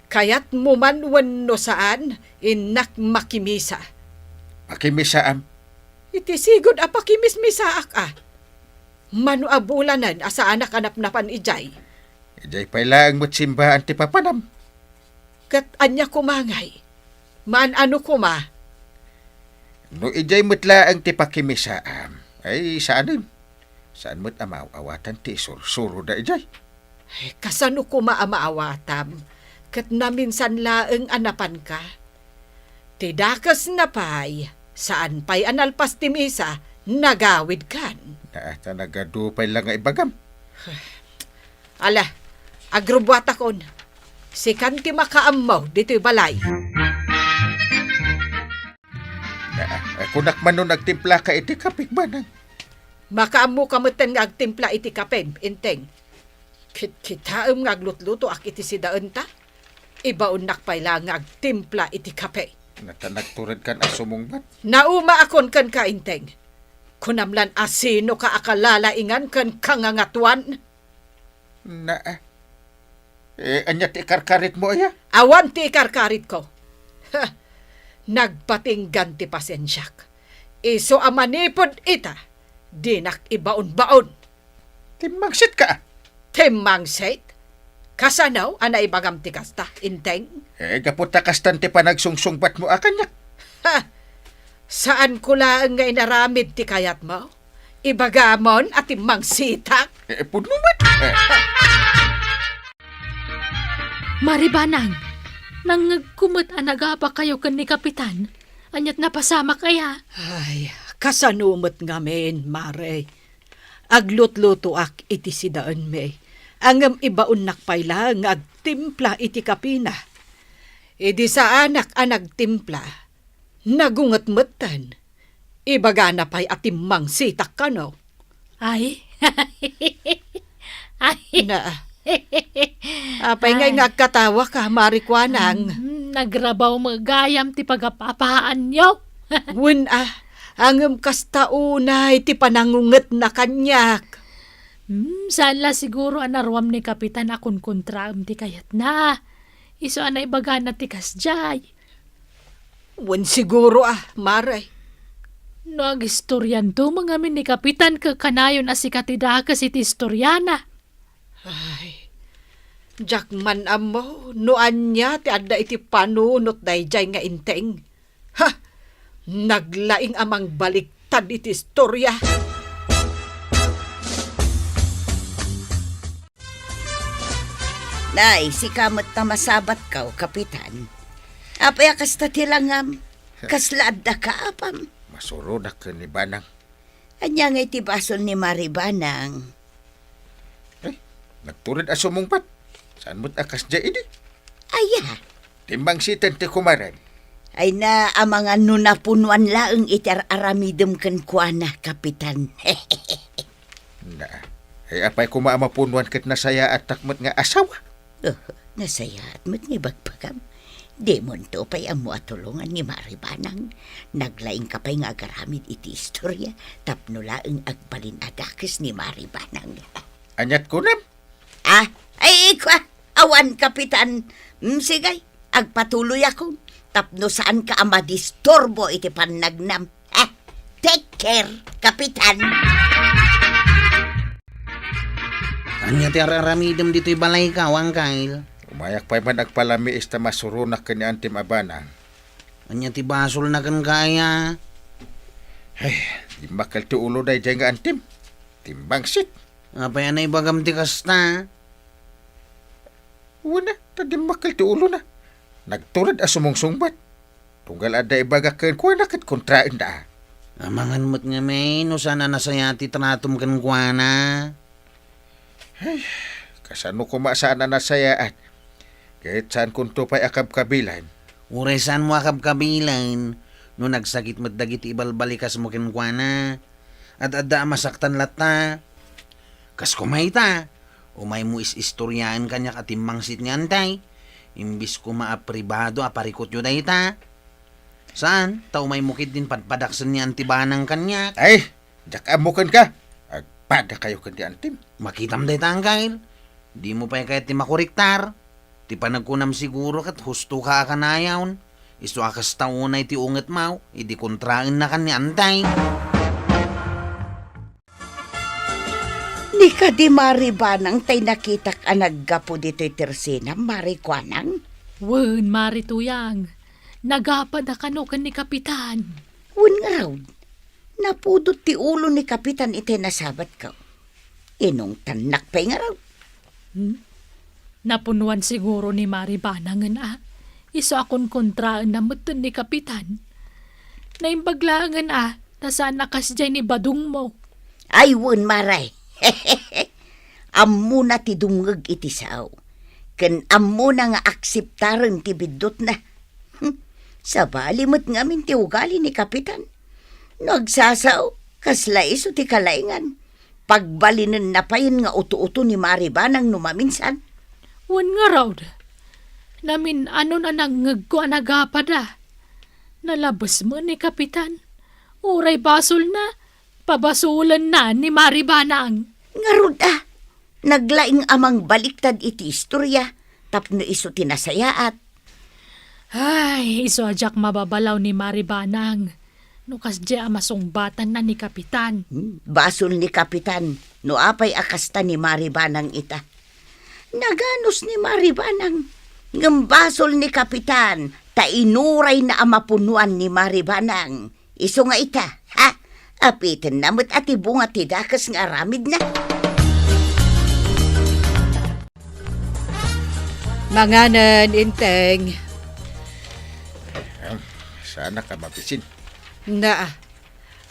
Kayatmo man wenno saan, innak makimisa. Pakimisaam? Iti sigud a pakimismisaak, a. Mano a bulanen a saanak a napnapan idiay? Idiay pay laeng met simbaan ti papanam. Ket ania koma ngay? Maan-ano koma? No idiay met laeng ti pakimisaam, ay saanen. Saan met a maaw-awatan ti isursuro da idiay. Ay, kasano koma a maawatam? Ket naminsan laeng a napanka. Ti dakesna pay, saan pay a nalpas ti misa, nagawidkan. Naa, ta nagadu pay la nga ibagam. Ala, Agrubbuatakon. Sikan ti makaammo ditoy balay. Aa, kunak man no agtimplaka iti kape, Banang. Makaammoka metten nga agtimpla iti kape, Enteng. Kitkitaem nga aglutlutoak iti sidaenta. Ibaonnak pay laeng nga agtimpla iti kape. Nata nagturedkan a sumungbat. Naumaakon kenka, Enteng. Kunam lan a sinoka a kalalaingan ken kangangatuan. Na, eh, ania ti ikarkaritmo, aya? Awan ti ikarkaritko. Ha! Nagpatinggan ti pasensiak. Isu a manipud ita, dinak ibaon-baon. Timmangsitka. Timmangsit? Kasano a naibagam ti kasta, Enteng? Eh, gapu ta kastan ti panagsungsungbatmo a kaniak. Ha! Saanko laeng nga inaramid ti kayatmo? Ibagamon a timmangsitak? Eh, pudno met. Eh. Maribanang, nangngegko met a nagapakayo ken ni Kapitan. Aniat napasamak aya? Ay, kasano met ngamin, Mare? Aglutlutoak iti sidaenmi, ngem ibaonnak pay laeng nga agtimpla iti kapina. Idi saanak a nagtimpla, nagunget metten. Ibagana pay a timmangsitak kano. Ay. Ay. Na. Apay ngay Ay. nga agkatawaka, Mare Kuanang? Mm, nagrabaw met gayam ti pagapapaanyo. Wen a, ngem kasta unay ti panangungetna kaniak. Hmm, saan la siguro a naruam ni Kapitan a kunkontraem ti kayatna. Isu a naibagana ti kasdiay. Wen siguro a, Mare. No agistorianto met ngamin ni Kapitan, kanayon a sika ti dakes iti istoriana. Ay, diak man ammo no ania ti adda iti panunot daydiay nga Enteng. Ha! Naglaing a mangbaliktad iti istoria. Nay, sika met ta masabatko, Kapitan. Apay a kasta ti langam? Kasla addaka apam? Masuronak ken ni Banang. Ania ngay ti basol ni Mari Banang? Ay, nagtured a sumungbat. Saan met a kasdiay idi? Aya? Timmangsiten ti kumaren. Ay na, amangan no napunuan laeng iti ar-aramidem kenkuana, Kapitan. Na, ay apay koma a mapunuan ket nasayaattak met nga asawa? Oh, nasayaat met nga ibagbagam. Dimonto pay ammo a tulongan ni Mari Banang. Naglaingka pay nga agaramid iti istoria tapno laeng agbalin a dakes ni Mari Banang. Aniat kunam? Ah, ay, ikwa, awan, Kapitan. Mm, sige, agpatuloyakon tapno saanka a madisturbo iti pannagnam. Ah, take care, Kapitan. Ania ti ar-aramidem ditoy balayko, Angkel? Umayak pay man agpalamiis ta masuronak ken ni Antim a Banang. Ania ti basolna kenka aya? Ay, dimmakkel ti ulo daydiay nga Antim. Timbangsit. Apay a naibagam ti kasta? Wen a, ta dimmakkel ti ulona. Nagtured a sumungsungbat. Tunggal adda ibagak kenkuana ket kontraenna. Amangan met ngamin no saan a nasayaat ti tratom kenkuana. Ay, kasano koma a saan a nasayaat? Ket saankonto pay a kabkabilan. Uray saanmo a kabkabilan no nagsakit met dagiti ibalbalikasmo kenkuana. Ad-adda a masaktan latta. Kas koma ita, umaymo is-istoriaen kaniak a timmangsit ni Antay. Imbis koma a pribado a parikutyo dayta. Saan, ta umaymo ketdin padpadaksen ni Anti Banang kaniak. Ay, diak ammo kenka. Agpadakayo ken ni Antim. Makitam dayta, Angkel. Dimo pay kayat ti makoriktar. Ti panagkunam siguro ket hustoka a kanayon. Isu a kasta unay ti ungetmo, idi kontraennakan ni Antay. Ni kadi Mari Banang tay nakitak a naggapu ditoy tersenam, Mari Kuanang? Wen, Mari Tuyang. Nagapad a kano ken ni Kapitan. Wen ngarud, napudot ti ulo ni Kapitan itay nasabatko. Inungtannak pay ngarud. Hmm? Napunuan siguro ni Mari Banangen a. Isu a kunkontraenna metten ni Kapitan. Naimbag laengen a, ta saan a kasdiay ni badongmo. Ay, wen, Mare. Ammona ti dumngeg iti sao. Ken ammona nga akseptaren ti biddutna. Hmm, sabali met ngamin ti ugali ni Kapitan. No agsasao, kasla isu ti kalaingan. Pagbalinenna payen nga uto-uto ni Mari Banang no maminsan. Wen ngarud, namin-anon a nangngegko a nagapada. Nalabes met ni Kapitan. Uray basolna, pabasolenna ni Mari Banang. Ngarud a, naglaing a mangbaliktad iti istorya tapno isu ti nasayaat. Ay, isu a diak mababalaw ni Mari Banang. No kasdiay a masungbatanna ni Kapitan. Hmm, basol ni Kapitan no apay a kasta ni Mari Banang ita. Naganus ni Mari Banang, ngem basol ni Kapitan ta inurayna a mapunoan ni Mari Banang. Isu nga ita, ha? Apitenna met a ti bunga ti dakes nga aramidna. Manganen, Inteng. Ahem, saanak a mabisin. Naa,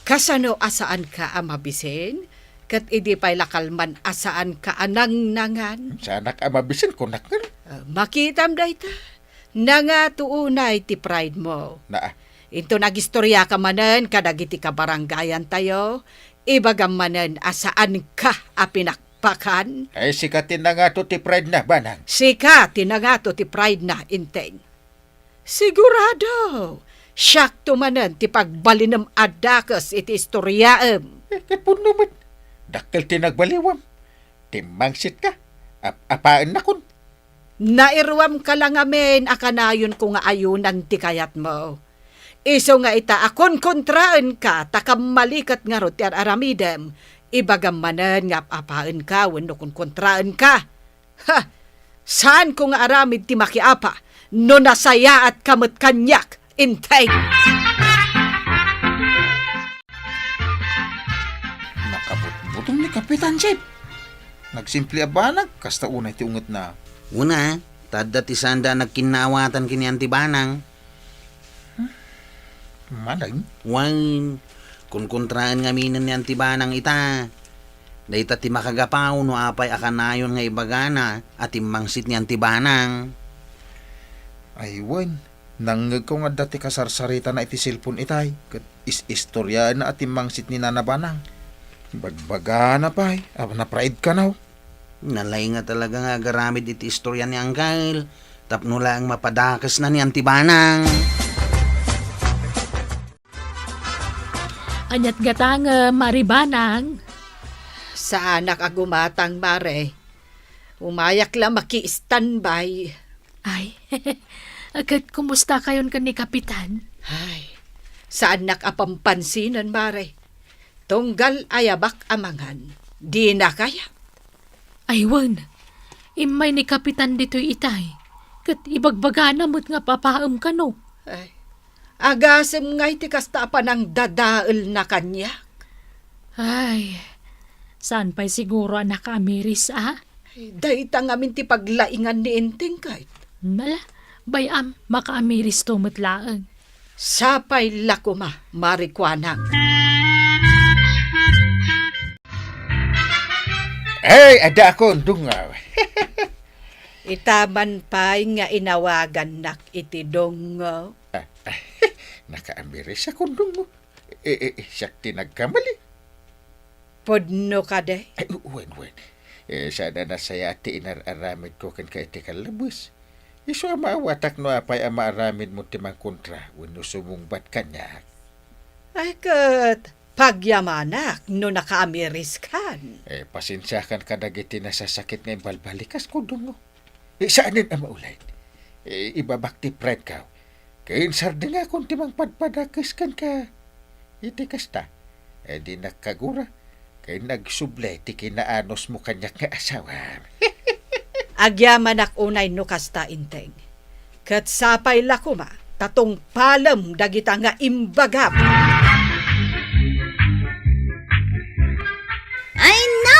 kasano a saanka a mabisin? Ket idi pay la kalman a saanka a nangnangan? Saanak a mabisin, kunak ngarud. Ah, makitam dayta. Nangato unay ti pride mo. Naa. Inton agistoriaka manen kadagiti kabarangayantayo, ibagam manen a saanka a pinakpakan. Ay, sika ti nangato ti pride na, Banang. Sika ti nangato ti pride na, Inteng. Sigurado, siakto manen ti pagbalinem a dakes iti istoriaem. Eh, ket punno met, dakkel ti nagbaliwam. Timmangsitka, ap-apaennakon. Nairuamka la ngamin a kanayonko nga ayunan ti kayatmo. Isu nga ita a konkontraenka ta kammaliket ngarud ti ar-aramidem, ibagam manen nga ap-apaenka wenno konkontraenka. Ha! Saanko nga aramid ti makiapa no nasayaatka met kaniak, Inteng! Nakabutbutong ni Kapitan Chef. Nagsimple a banag, kasta unay ti ungetna. Una, ta adda ti saanda a nagkinnaawatan ken ni Auntie Banang. Manen? Wen, konkontraen ngaminen ni Auntie Banang ita. Dayta ti makagapu no apay a kanayon nga ibagana a timmangsit ni Auntie Banang. Ay, wen, nangngegko nga adda ti kasarsaritana iti cellphone itay, ket is-istoriaenna a timmangsit ni Nana Banang. Bagbagana pay a napraid kano. Nalaing talaga nga agaramid iti istorya ni Angkel, tapno laeng mapadakesna ni Auntie Banang. Aniat gatangem, Mari Banang? Saanak a gumatang, Mare. Umayak la maki-standby. Ay, ket kumusta kayon ken ni Kapitan? Ay, saannak a pampansinen, Mare. Tunggal ayabak a mangan, dina kayat. Ay, wen, immay ni Kapitan ditoy itay, ket ibagbagana met nga ap-apaem kano. Ay, agasem ngay ti kasta a panangdadaelna kaniak. Ay, saan pay siguro a nakaamiris, a? Ay, dayta ngamin ti paglaingan ni Enteng, ket. Nala, bay-am, makaamiristo met laeng. Sapay la koma, Mari Kuanang. Hey, adda akon, Dungaw. Ita man pay nga inawagannak iti Dungaw. Ah, nakaamiris a kundong mo. Eh, eh, eh, siak ti nagkamali. Pudno kadi? Ay, u-, wen, wen. Eh, saan a nasayaat ti inar-aramidko kenka iti kallabes. Isu a maawatak no apay a maaramidmo ti mangkontra wenno sumungbat kaniak. Ay, ket pagyamanak no nakaamiriskan. Eh, pasensiakan kadagiti nasasakit nga imbalbalikas, kundong mo. Eh, saanen a maulayen. Eh, ibabak ti pride ko. Ken sardengakon ti mangpadpadakes kenka. Iti kasta, eh, dinak kagura. Ken nagsubli ti kinaanusmo kaniak nga asawa. Agyamanak unay no kasta, Enteng. Ket sapay la koma, ta tungpalem dagita nga imbagam. Ay na,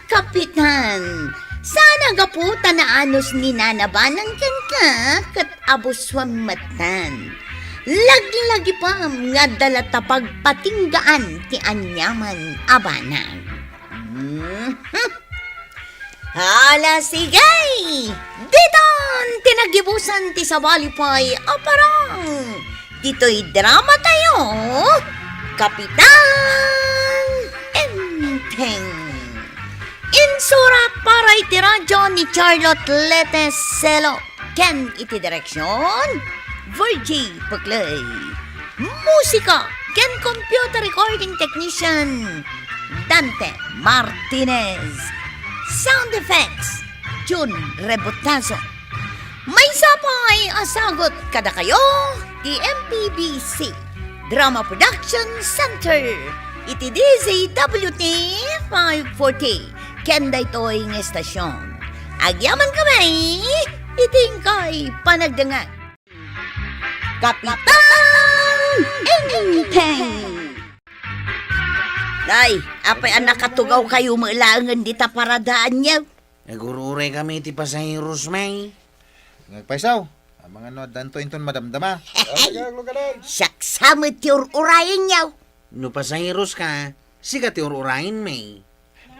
Kapitan! Saan a gapu ta naanus ni Nana Banang kenka ket abusuam metten. Laglagipem nga adda latta pagpatinggaan ti aniaman a banag. Mhm. Hala, sige! Ditan ti naggibusan ti sabali pay a parang. Ditoy dramatayo, Kapitan Enteng. Insurat para iti radyo ni Charlotte Lete Selo. Ken iti direksyon, Virgie Puclay. Musika ken computer recording technician, Dante Martinez. Sound effects, Jun Rebotazo. Maysa pay a sagut kadakayo ti M P B C Drama Production Center iti D Z W T five forty ken daytoy nga estasyon. Agyaman kami iti inkay panagdengngeg. Kapitan Enteng! Ay, apay a nakatugaw kayo met laengen dita paradaanyo? Nagururaykayo iti pasaheros, May. Ngagpaysaw, amangan no addanto inton madamdama. Siak sa met ti ur-urayenyo. No pasaheroska, sika ti ur-urayen, May.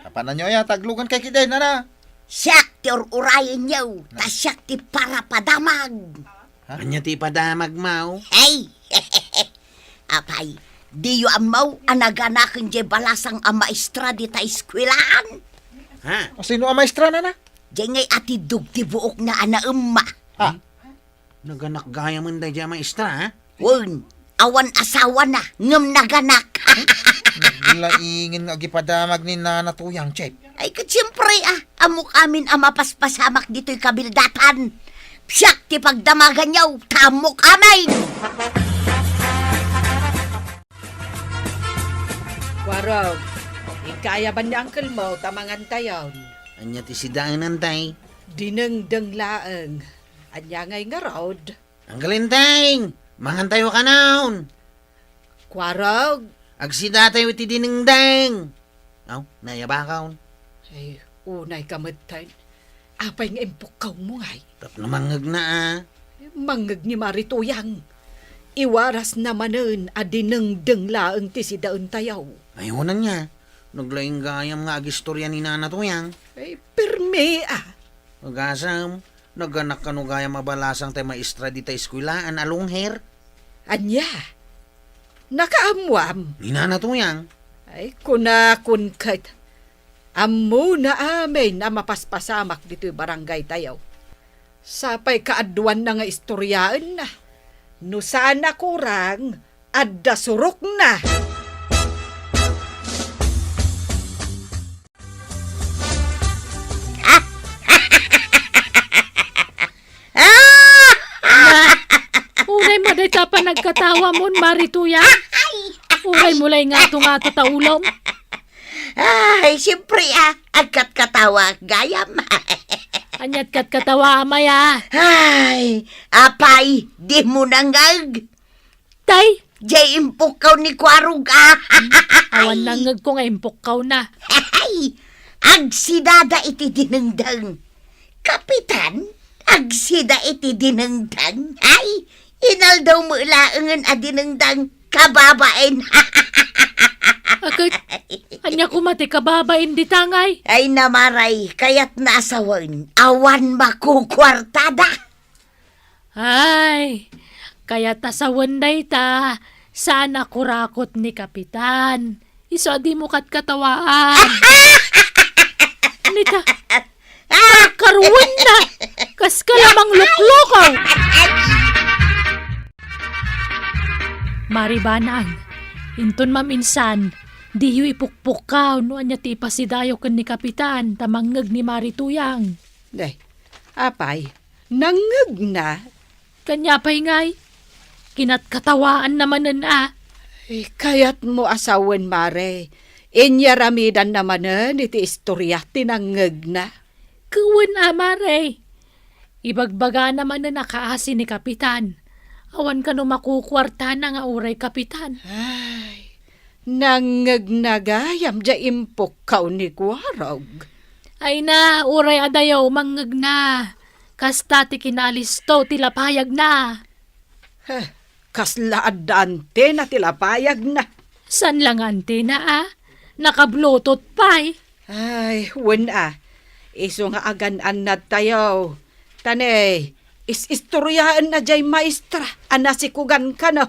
Apananyo aya, taglugan kay kidin, nana? Siak ti ur-urayenyo, ta siak ti parapadamag. Ha? Ania ti ipadamagmo? Hey! Apay, diyo ammo a naganaken diay balasang a maestra dita eskuelaan? Ha? Asino a maestra, nana? Diay ngay atiddog ti buokna a naemma. Ha? Naganak gayamen daydiay a maestra, ha? Wen, awan asawana, ngem naganak. Laingen nga agipadamag ni Nana Tuyang, Chep. Ay, ket siempre, ah, ammok amin a mapaspasamak ditoy kabildatan. Siak ti pagdamaganyo, ta ammok amin. Kuarog, ikkayaban ni uncle mo ta mangantayon. Ania ti sidaenan, tay? Dinengdeng laeng. Ania ngay ngarud? Uncle Enteng, mangantayo kanon. Kuarog. Agsidatayo iti dinengdeng. Aw, nayabakon. Ay, unay ka metten. Apay nga impukkawmo ngay? Tapno mangngegna, a. Mangngeg ni Mari Tuyang. Iwarasna manen a dinengdeng laeng ti sidaentayo. Ay, wen ania. Naglaing gayam nga agistoria ni Nana Tuyang. Ay, permi, a. Agasem, naganak kano gayam a balasang tay maestra dita eskuelaan a long hair? Ania? Nakaammoam? Ni Nana Tuyang. Ay, kunakon ket, ammona amin a mapaspasamak ditoy barangaytayo. Sapay kaaduanna nga istoriaenna. No saan a kurang, adda surokna. Unay mo dayta panagkatawamon, Mari Tuyang? Uray mo lay ngato-ngato ta ulom? Ay, siyempre, a, agkatkatawa gayam. Ania't katkatawa, amay, a? Ay, apay, dimo nangngeg? Tay? Jay impukkaw ni Kuarog, a. Awan nangngegko nga impukkawna. Ay, agsidada iti dinengdeng. Kapitan, agsida iti dinengdeng. Ay, inaldaw met laengen a dinengdeng, kababain. Aket, ania koma ti kababain dita ngay? Ay, Mare, kayatna a sawen, awan makukuartada. Ay, kayat a sawen dayta, saan a kurakot ni Kapitan. Isu a dimo katkatawaan. Nita, karkaruenna, kas ka la mangluklukaw. Mari Banang, inton maminsan, diyo ipukpukkaw no ania ti ipasidayo ken ni Kapitan ta mangngeg ni Mari Tuyang. Day, apay, nangngegna? Kaniapay ngay? Kinatkatawaanna manen a. Eh, kayatmo a sawen, Mare. Inyaramidanna manen iti istorya ti nangngegna. Ket wen a, Mare. Ibagbagana manen a kaasi ni Kapitan. Awan kano makukuartana nga uray Kapitan. Ay, nangngegna gayam jay impukkaw ni Kuarog. Ay na, uray adayo mangngegna. Kasta ti kinaalisto ti lapayagna. Heh, kasla adda antena ti lapayagna. Saan la nga antena, a? Naka-Bluetooth pay. Ay, wen a. Isu nga agan-annadtayo. Ta ne, is-istoriaenna jay maestra a nasikugan kano.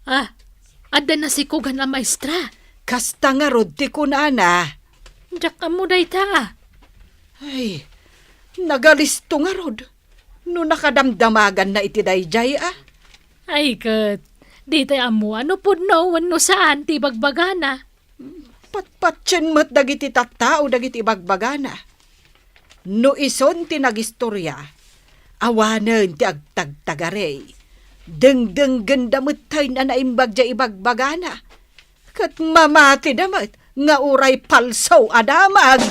Ah, adda nasikugan a maestra? Kasta ngarud ti kunana. Diak ammo dayta. Ay, nagalisto ngarud. No nakadamdamaganna iti dayjay, a? Ay, ket, ditay ammo no pudno wenno saan ti ibagbagana. Patpatien met dagiti tattao dagiti ibagbagana. No isun ti nagistoria, awanen ti agtagtagari. Dengdenggenda met tay a naimbag jay ibagbagana. Ket mamatida met nga uray palso a damag.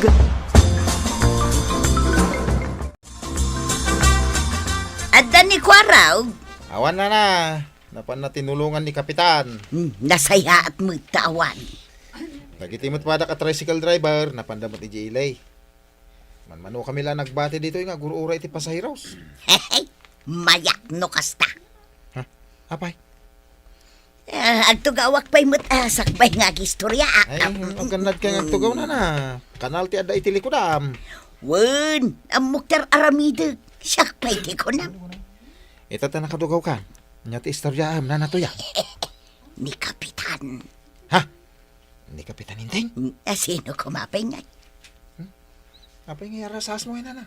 Adda ni Kuarog? Awan, nana. Napanna tinulongan ni Kapitan. Hmm, nasayaat met ta awan. Dagiti met padak a tricycle driver, napanda met idiay ili. Manmanokami la nagbati ditoy nga agur-uray iti pasaheros. Mayat no kasta. Ha? Apay? Ah, agtugawak pay met, ah, sakbay nga agistorya, ah. Ay, agannad kay nga agtugaw, nana. Kanal ti adda iti likudam. Wen, ammok ti ar-aramidek. Siak pay ti kunam. Ita ta nakadugawkan. Ania ti istoryaem, nana Tuyang? Ni Kapitan. Ha? Ni Kapitan Enteng? Mm, a, sino koma pay ngay? Hmm? Apay ngay a rasasmo, nana?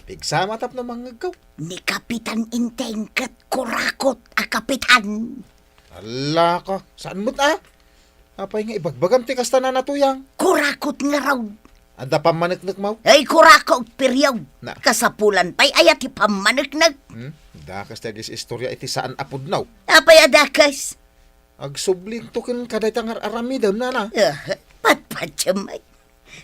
Pigsama tapno mangngegko. Ni Kapitan Enteng ket kurakot a kapitan. Ala ka, saan met, a? Apay nga ibagbagam ti kasta, nana Tuyang? Kurakot ngarud. Adda pammaneknekmo? Ay, kurakot, period. Na. Kasapulan pay aya ti pammaneknek? Hmm? Dakas ti agis-istorya iti saan a pudno. Apay a dakas? Agsublinto kenka dayta nga ar-aramidem, nana. Ah, patpatiem, ay.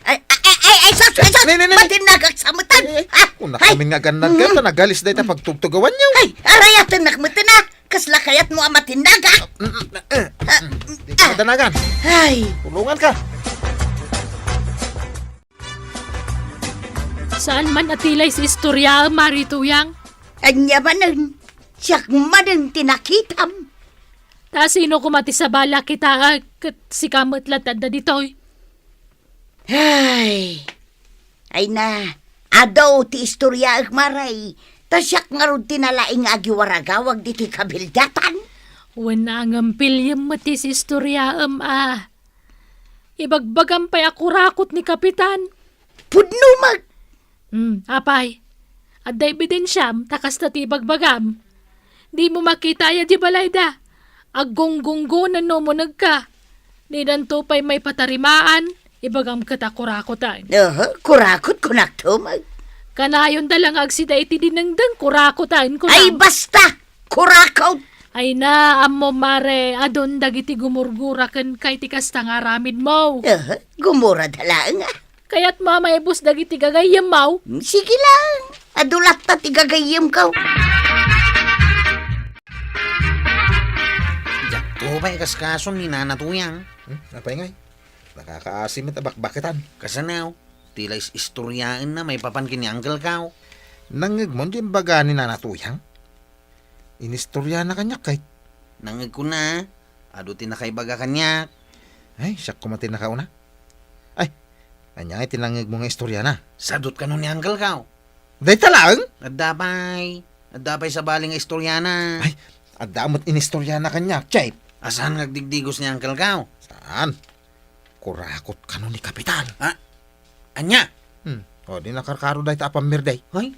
Ay, ay, ay, ay, ay, sus, ay, sus! Ne, ne, ne, ne. Matinnagak sa metan! Ay, ay, ah, kuna ay. Kami nga agannad ka, mm, ta nagalis dayta pagtugtugawanyo. Ay, arayatennak metan, ah! Kasla kayatmo a matinnagak? Mm, mm, eh, ah, mm, di ka madanagan. Ay. Tulungan ka. Saan man a tilay si istorya, Mari Tuyang? Ania manen? Siak manen ti nakitam. Ta sino koma ti sabali a kitaek ket sika met latta adda ditoy? Ay, ay na, adu ti istoryaek, Mari. Ta siak ngarud ti nalaing nga agiwaragawag ditoy kabildatan. Wen, ngem piliem met ti istoryaem, a. Ibagbagam pay a kurakot ni Kapitan. Pudno met. Hmm, apay. Adda ebidensiam, ta kasta ti ibagbagam. Dimo makita aya di balayda. Aggunggunggona no umunegka. Didanto pay maipatarimaan, ibagam ket a kurakotan. Aha, kurakot kunakto met. Kanayonda la nga agsida iti dinengdeng, kurakotan, kunam. Ay, basta! Kurakot! Ay na, ammo, Mari, adun dagiti gumurgura kenka iti kasta nga aramidmo. Aha, gumurada laeng, a. Kayatmo a maibus dagiti gagayyemmo? Hmm, sige lang. Adu latta ti gagayyemko. Diakto pay kaskason ni Nana Tuyang. Hmm, apay ngay? Nakakaasi met a bakbaketan. Kasano? Ti la is-istoryaenna maipapan ken ni Uncle Kao. Nangngegmo ti imbaga ni Nana Tuyang? Inistoriana kaniak, kayat. Nangngegkona, adu ti nakaibaga kaniak. Ay, siak koma ti nakauna. Ay, ania ngay ti nangngegmo nga istoriana? Sadot kano ni Uncle Kao? Dayta laeng? Adda pay. Adda pay sabali nga istoriana. Ay, adda met inistoriana kaniak, Chef. A, saan nga agdigdigos ni Uncle Kao? Saan? Kurakot kano ni Kapitan. Ah, ania? Hmm. O, di nakarkaro dayta a pammirdi. Ay,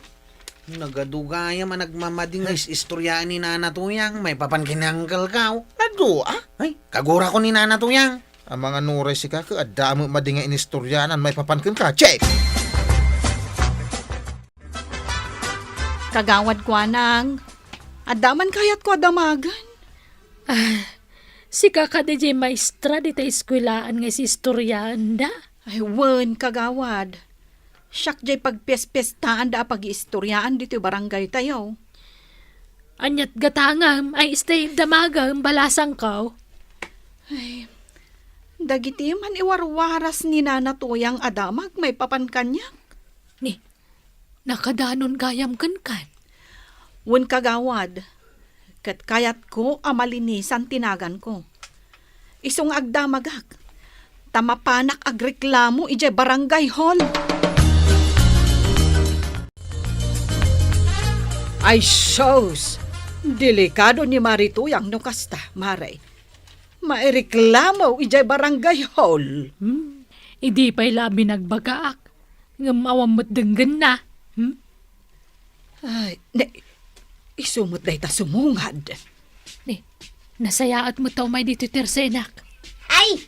nagadu gayam a nagmamadi nga is-istoryaen ni Nana Tuyang maipapan ken ni Uncle Kao. Adu, a? Ay, kagurakon ni Nana Tuyang. Amangan uray sika ket adda met madi nga inistoryanan maipapan kenka, Chef! Kagawad Kuanang, adda man kayatko a damagen? Ah, sika kadi diay maestra dita eskuelaan nga is-istoriaenda? Ay, wen, kagawad. Siak diay pagpiespestaanda a pag-iistoriaan ditoy barangaytayo. Aniat gatangem? Ay, stay, damagem, balasangko. Ay, dagiti man iwarwaras ni Nana Tuyang a damag maipapan kaniak. Ni, nakadanon gayam kenkan? Wen, kagawad, ket kayatko a malinisan ti naganko. Isu nga agdamagak, ta mapanak agreklamo idiay barangay hall. Ay sus! Delikado ni Mari Tuyang no kasta, Mare. Maireklamo idiay barangay hall. Hmm. Idi pay la binagbagaak, ngem awan met denggenna. Hmm? Ay, ne, isu met dayta sumungad. Ne, nasayaat met ta umay ditoy tersenak. Ay,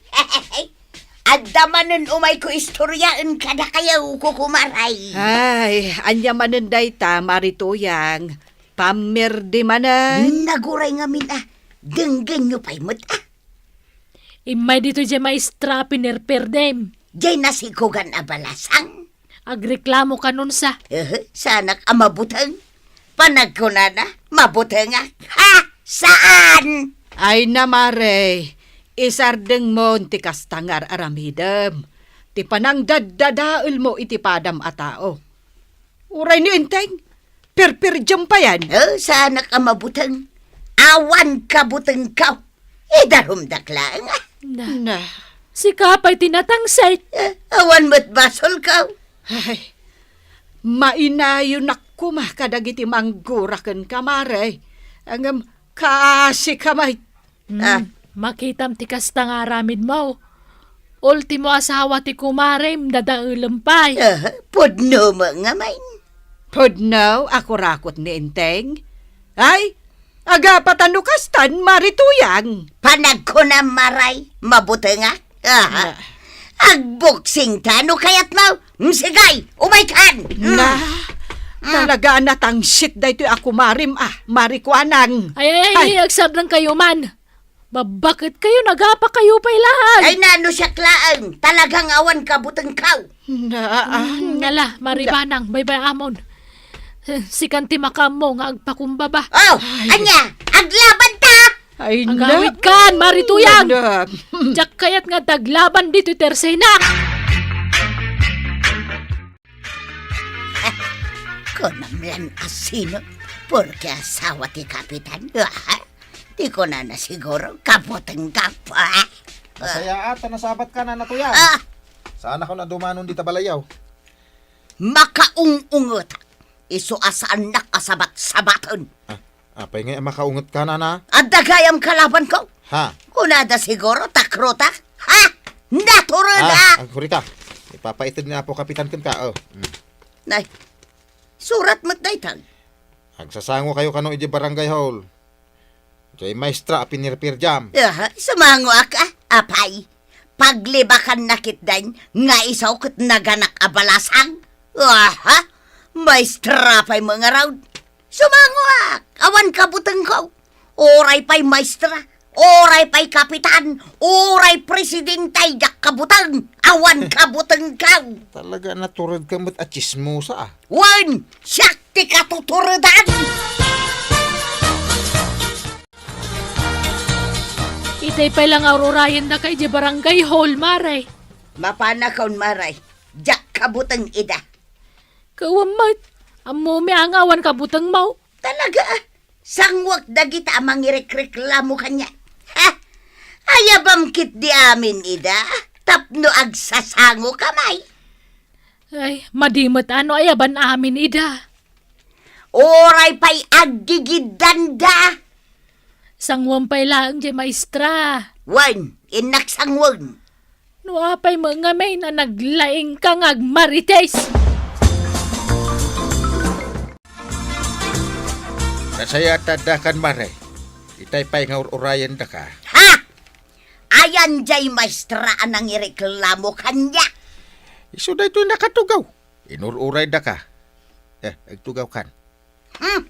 adda manen umayko istoryaen kadakayo, kukumaray. Ay, ania manen dayta, Mari Tuyang? Pammirdi manen. Naguray ngamin a, denggenyo pay met a. Immay ditoy diay maestra a pinerperdem. Diay nasikogan a balasang? Agreklamo kanunsa. Ehe, saanak a mabuteng. Panagkunana, mabutengak. Ha? Saan? Ay na, Mare, isardengmon ti kasta nga ar-aramidem. Ti panangdaddadaelmo iti padam a tao. Uray ni Enteng, perperdiam payen. Oh, saanak a mabuteng. Awan kabutengko. Idarumdak laeng, a. Na. Na. Sika pay ti natangsit. Eh, awan met basolko. Ay, mainayonak koma kadagiti manggura kenka, Mare. Ngem, kaasika met. Hmm, ah. Makitam ti kasta nga aramidmo. Ultimo asawa ti kumarem, dadaelem pay. Ah, pudno met ngamin. Pudno a kurakot ni Enteng? Ay, agapatan no kastan, Mari Tuyang. Panagkunam, Mare, mabutengak. Ah. Ah. Agboksing ta no kayatmo. Mm, sige, umaykan. Mm. Na, mm. Talaga a natangsit daytoy a kumarem, a, Mari Kuanang. Ay, ay, ay, ay, agsardengkayo man. Babbaketkayo, nagapakayo pay laeng. Ay, nano siak laeng, talagang awan kabutengko. Na, ah, Mm, na- ngala, Mari Banang, baybay-amon. Sikan ti makaammo nga agpakumbaba. Oh, ay. Ania, aglaban ta! Ay, na- Agawidkan, Mari Tuyang! Na- Diak kayat nga taglaban ditoy tersenak! Kunam lan a sino, porke asawa ti kapitan. Ah, ti kunana siguro, kabutengko. Ah. Nasayaat ta nasabatka, Nana Tuyang. Ah. Saanakon a dumanon dita balayaw. Makaung-ungetak. Isu a saannak a sabat-sabaten. Ah, apay ngay a makaungetka, Nana? Adda gayam kalabanko. Ha? Kunada siguro, takrotak. Ha? Natured, ah, ah! Agkurika. Ipapaited ni Apo Kapitan kenka, oh. Mm. Nay, surat met daytan. Agsasangokayo kano idiay barangay hall. Diay maestra a pinirpirdiam. Aha, sumangoak, ah, apay. Paglibakanna ketdin nga isu ket naganak a balasang. Aha, maestra pay met ngarud. Sumangoak, awan kabutengko. Uray pay maestra, uray pay kapitan, uray presidente, diak kabuteng, awan kabutengko. Talaga, naturedka met a tsismosa, ah. Wen, siak ti katuturedan! Itay pay la nga ur-urayendaka idiay barangay hall, Mare. Mapanakon, Mare. Diak kabuteng ida. Kawan met, ammom a nga awan kabutengmo. Talaga, ah. Sangoek dagita a mangirikreklamo kaniak. Ha? Ayabam ketdi amin ida, tapno agsasangoka met. Ay, madi met a no ayaban amin ida. Uray pay aggigiddanda. Sangoem pay laeng diay maestra. Wen, innak sangoen. No apay met ngamin a naglaingka nga agmarites? Nasayaat ta addakan, Mare. Itay pay nga ur-urayendaka. Ha? Ayan diay maestra a nangireklamo kaniak. Isu daytoy nakatugaw. Inur-uraydaka. Eh, agtugawkan. Hmm,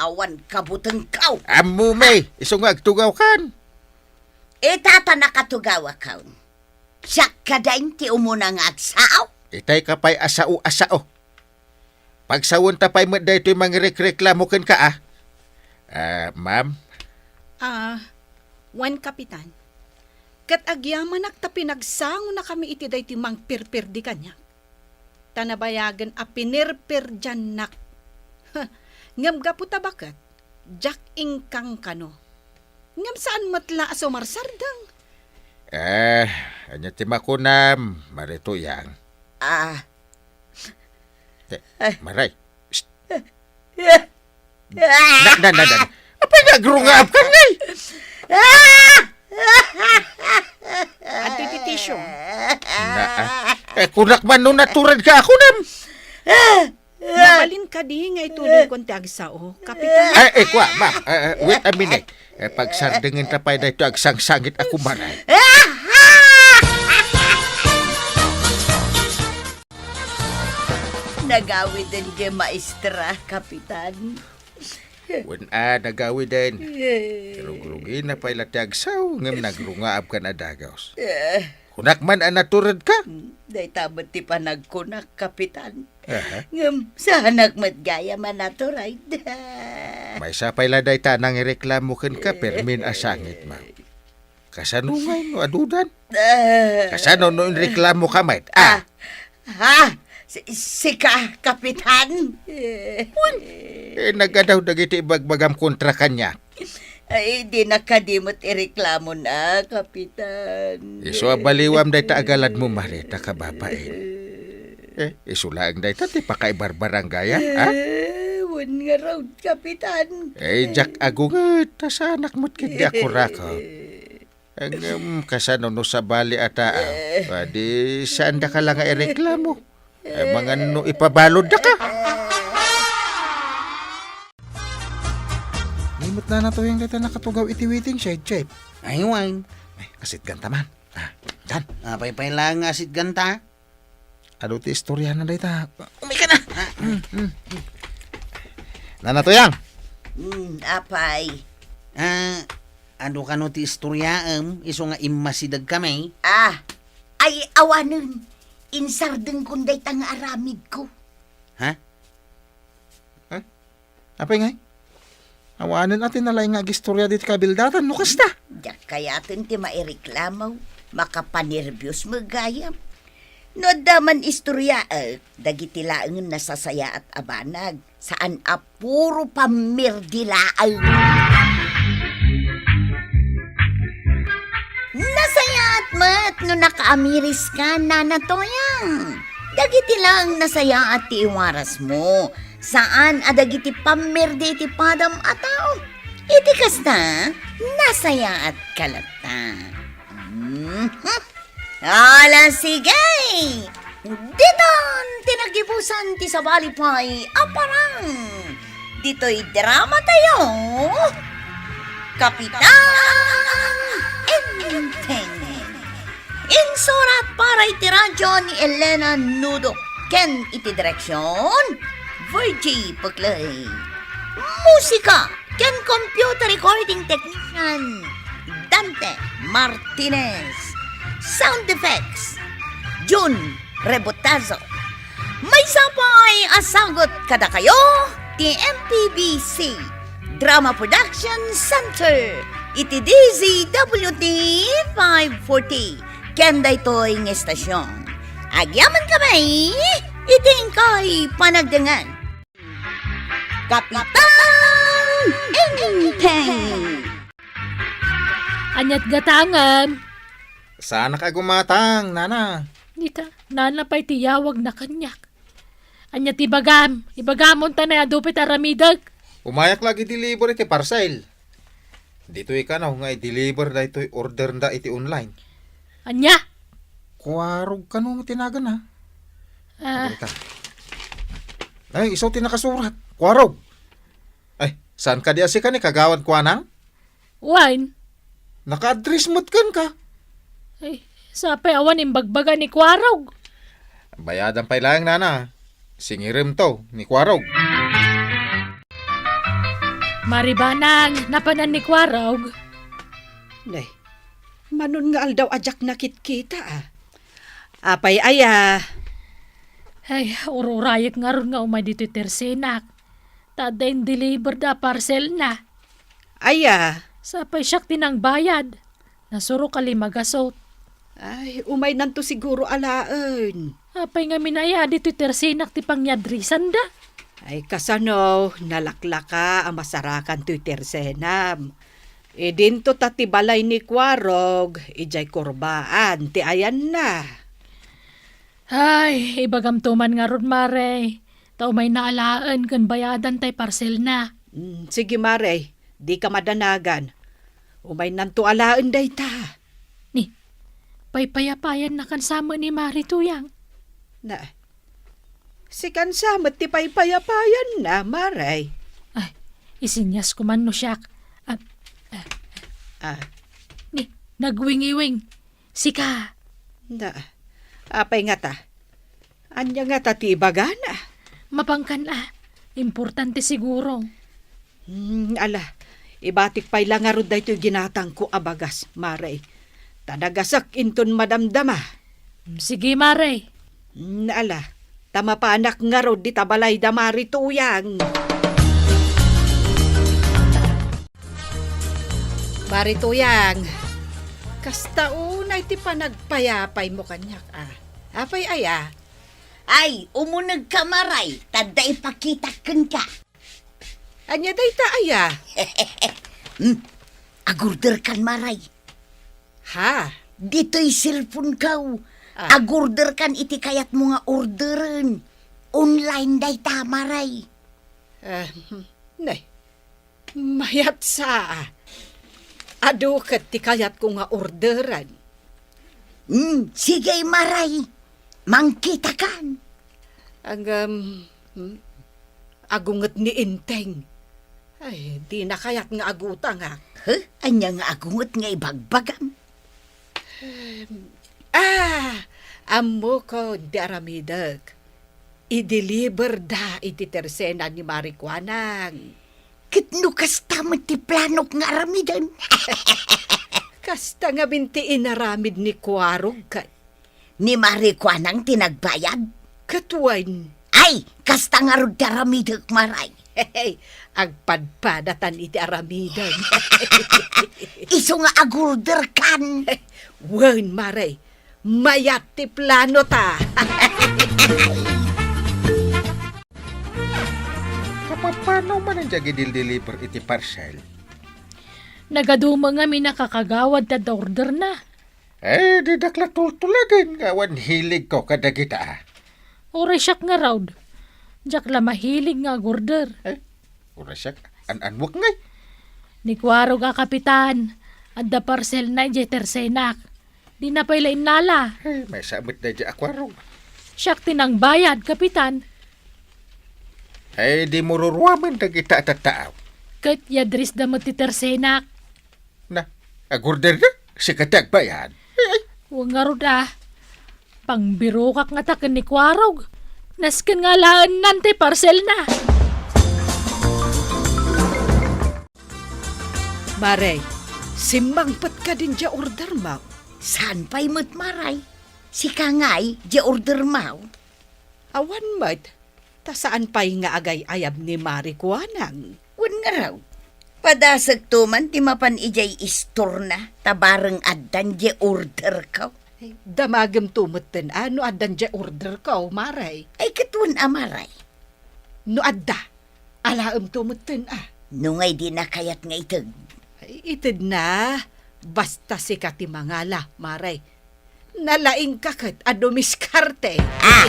awan kabutengko. Ammom, isu nga agtugawkan. Ita ta nakatugawakon. Siak kadin ti umuna nga agsao. Itayka pay a sao a sao. Pagsawenta pay met daytoy mangirikreklamo kenka, a. Ah, ma'am? Ah, wen, Kapitan. Ket agyamanak ta pinagsangonakami iti daytoy mangpirpirdi kaniak. Ta nabayagen a pinirpirdiannak. Ngem gapu ta baket, diak ingkankano. Ngem saan met la a sumarsardeng. Eh, ania ti makunam, Mari Tuyang? Ah. Eh, eh. Maray. Psst. Eh. Na, na, na, na. Apay nga agrungaap ka ngay? Adtoy ti tissue. Na, ah. Eh, kunak man no natured ka, ako nam. Mabalin kadi nga itulongkon ti agsao, Kapitan? Ay, eh, kwa, ma'am. Eh, eh, wait a minute. Eh, pagsardengenta pay daytoy agsangsangit a kumaray. Nagawiden diay maestra, Kapitan. Wen a, nagawiden. Eh. Rugrugina pay la ti agsao, ngem nagrungaap kan a dagus. Eh. Kunak man a natured ka. Hmm, dayta met ti panagkunak, Kapitan. Aha. Ngem, saanak met gayam a natured. Maysa pay la dayta nangireklamo kenka, permin a sangit, ma'am. Kasano ngay no adudan? Eh. Kasano no inreklamo ka met? Ah. Ah. Ha? Si-, sika, Kapitan? Eh. Wen, eh, nagadaw dagiti ibagbagam kontra kaniak. Ay, dinak kadi met ireklamon a, Kapitan. Isu a baliwam dayta agaladmo, Marita, kababain. Eh, isu laeng dayta ti pakaibarbaranggayan, ha? Eh, wen ngarud, Kapitan. Eh, diak agunget, ta saanak met ketdi a kurakot. Ngem, kasano no sabali a tao? Eh. Adi, saandaka la nga ireklamo. Eh, mangan no ipabaludda ka. Ni met nana Toyang dayta nakatugaw iti waiting shed, Chef. Ay, wen. Ay, asitganta man. Ah, dan. Apay pay laeng nga asitganta? Adu ti istoriana dayta. Umay ka na. Ah. Mm, mm. Nana Toyang. Mm, apay. Ah, adu kano ti istoriaem, isu nga immasidegkami? Ah, ay, awanen. Insardengkon dayta nga aramidko. Ha? Eh? Apay ngay? Awanen a ti nalaing nga agistoria ditoy kabildatan no kasta. Diak kayaten ti maireklamo. Makapanerbios met gayam. No adda man istoriaek, dagiti laengen nasasayaat a banag. Saan a puro pammirdi laeng. Nasayaat met no nakaamiriska, Nana Toyang. Dagiti laeng nasayaat ti iwarasmo. Saan a dagiti pammirdi iti padam a tao. Iti kasta, nasayaatka latta. Mhm. Ala, sige! Ditan ti nagibusan ti sabali pay a parang. Ditoy drama tayo, Kapitan Enteng. Insurat para iti radyo ni Elena Nudo ken iti direksyon, Virgie Puclay. Musika ken computer recording technician, Dante Martinez. Sound effects, Jun Rebotazo. Maysa pay a sagut kadakayo ti M P B C Drama Production Center iti D Z W T five forty ken daytoy nga estasion. Agyaman kami iti inkay panagdengngeg. Kapitan Enteng! Ania't gatangem? Saanak a gumatang, nana. Dita, nana pay ti yawagna kaniak. Ania ti ibagam? Ibagam, unta nay adu pay ti aramidek. Umayak la agi-deliver iti parcel. Ditoy kano nga i-deliver daytoy order da iti online. Ania? Kuarog kano ti naganna? Ah. Ay, isu ti nakasurat. Kuarog. Ay, saan kadi a sika ni Kagawad Kuanang? Wen. Naka-address met kenka. Ay, sapay awan imbagbaga ni Kuarog. Bayadan pay laeng, nana. Singirem to ni Kuarog. Maribanang, napanan ni Kuarog. Nay, manon nga aldaw a diak nakitkita, a. Apay aya? Ay, ururayek ngarud nga umay ditoy tersenak. Ta adda in-deliver da a parcel na. Aya? Sapay siak ti nangbayad. Nasurok a lima gasut. Ay, umaynanto siguro alaen. Apay ngamin aya ditoy tersenak ti pangyadrisanda? Ay, kasano, nalaklaka a masarakan toy tersenam. Idinto ta ti balay ni Kuarog, idiay kurbaan ti ayanna. Ay, ibagamto man ngarud, Mare. Ta umayna alaen ken bayadan tay parcelna. Mm, sige, Mare, dika madanagan. Umaynanto alaen dayta. Ni, paypayapayannakan sa met ni Mare Tuyang. Na, sikan sa met ti paypayapayanna, Mare. Ay, isinias ko man no siak. Ah, ah, Ah, ni, nagwingiwing. Sika. Na, apay ngata? Ania ngata ti ibagana? Mapangkan a. Importante siguro. Hmm, ala, ibatik pay la ngarud daytoy ginatangko a bagas, Mare. Ta nagasek inton madamdama. Hmm, sige, Mare. Hmm, ala, ta mapanak ngarud dita balayda, Mare Tuyang. Mare Tuyang, kasta unay ti panagpayapaymo kaniak, a. Apay aya? Ay, umunegka, Mare, ta adda ipakitak kenka. Ania dayta aya? Hmm, agorderkan, Mare. Ha? Ditoy cellphone-ko. Ah. Agorderkan iti kayatmo nga orderen. Online dayta, Mare. Eh, ne. Mayat sa. Adu ket ti kayatko nga orderen. Hmm, sige, Mare. Mangkitakan. Ngem, hmm, agunget ni Enteng. Ay, dina kayat nga agutangak. Huh? Ania nga agunget nga ibagbagam? Ah, ammokon ti aramidek. I-deliver da iti tersena ni Mare Kuanang. Ket no kasta met ti planok nga aramiden? Kasta ngamin ti inaramid ni Kuarog ket. Ni Mare Kuanang ti nagbayad? Ket wen. Ay, kasta ngarud ti aramidek, Mare. Hey, agpadpadatan iti aramiden. Isu nga agorderkan. Wen, Mare, mayat ti planota. Kapapano man diay agdildiliber iti parcel? Nagadu met ngamin a kakagawad ti adda orderna. Eh, didak la tultuladen nga awan hiligko kadagita, a. Uray siak ngarud, diak la mahilig nga agorder. Eh, uray siak, an-anwek ngay. Ni Kuarog a kapitan, adda parcelna idiay tersenak. Dina pay la innala. Eh, maysa met daydiay a Kuarog. Siak ti nangbayad, kapitan. Eh, di mururuamen dagita a tattao. Ket i-addressda met ti tersenak. Na, agorderda? Sika ti agbayad? Ay, ay. Wen ngarud a. Pangbirokak ngata ken ni Kuarog. Nasken nga alaennan ti parcelna. Mare, simmangpet kadin diay ordermo? Saan pay met, Mare? Sika ngay diay ordermo? Awan met. Ta saan pay nga agay-ayab ni Mare Kuanang. Wen ngarud, padasekto man ti mapan idiay istorna, ta bareng addan diay orderko. Ay, damagemto metten a no addan diay orderko, Mare. Ay, ket wen a, Mare. No adda, alaemto metten a. No ngay dina kayat nga ited? Ay, itedna. Basta sika ti mangala, Mare. Nalaingka ket a dumiskarte. Ah!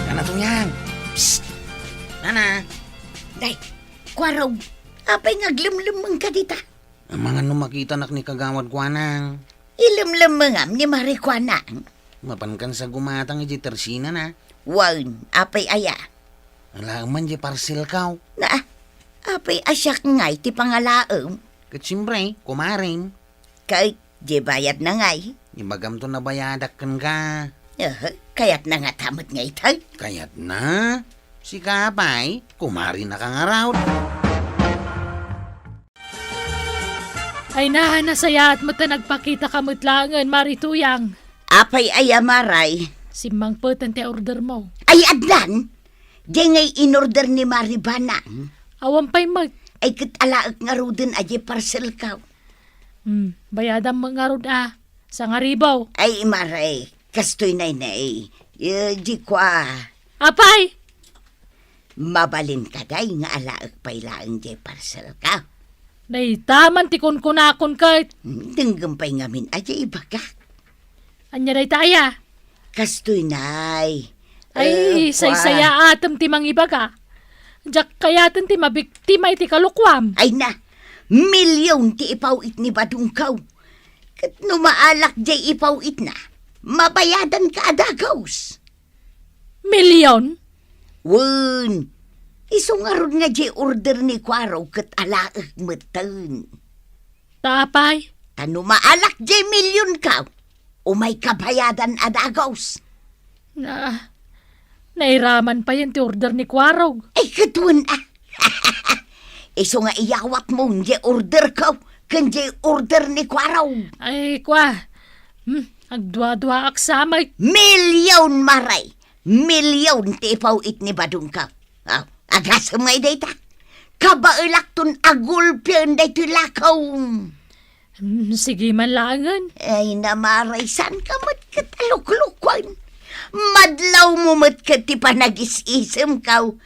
Nana Tuyang! Psst! Nana! Day, Kuarog, apay nga aglemlemmengka dita? Amangan no makitanak ni Kagawad Kuanang. Ilemlemmengam ni Mare Kuanang? Mapankan sa gumatang idiay tersenana. Wen, apay aya? Alaem man diay parcelko. Na, apay a siak ngay ti pangalaem? Ket siempre, kumarem. Ket diay bayadna ngay? Ibagamto a nabayadak kenka. Eh, kayatna ngata met nga itay? Kayatna? Sika pay, kumarenaka ngarud. Ay na, nasayaat met ta nagpakitaka met laengen, Mare Tuyang. Apay aya, Mare? Simmangpeten ti ordermo. Ay, addan! Diay ngay inorder ni Mare Banang? Awan pay met. Ay, ket alaek ngaruden a diay parcelko. Hmm, bayadam met ngarud a. Sangaribu. Ay, Mare, kastoy nay, nay. Eh, di kua. Apay? Mabalin kadi nga alaek pay laeng diay parcelko? Dayta man ti kunkunakon ket. Hmm, denggem pay ngamin a diay ibagak. Ania dayta aya? Kastoy nay, Ay, eh, kuan. Saysayaatem ti mangibaga. Diak kayaten ti mabiktima iti kalokuam. Ay na, milyon ti ipaw-it ni badongko. Ket no maalak jay ipaw-itna, mabayadanka a dagus. Milyon? Wen, isu ngarud nga jay order ni Kuarog ket alaek metten. Ta apay? Ta no maalak jay milyonko, umayka bayadan a dagus. Na, nairaman payen ti order ni Kuarog. Ay, ket wen, ah. Isu nga iyawatmo jay orderko ken jay order ni Kuarog. Ay, kua. Hmm, agduaduaak sa met. Milyon, Mare! Milyon ti ipaw-it ni badongko. Oh, agasem nga dayta. Kabaelakton a gulpien daytoy lakaw. Hmm, sige man laengen. Ay, Mare, saanka met ket a luklukuan. Madlawmo met ket ti panagis-isemko.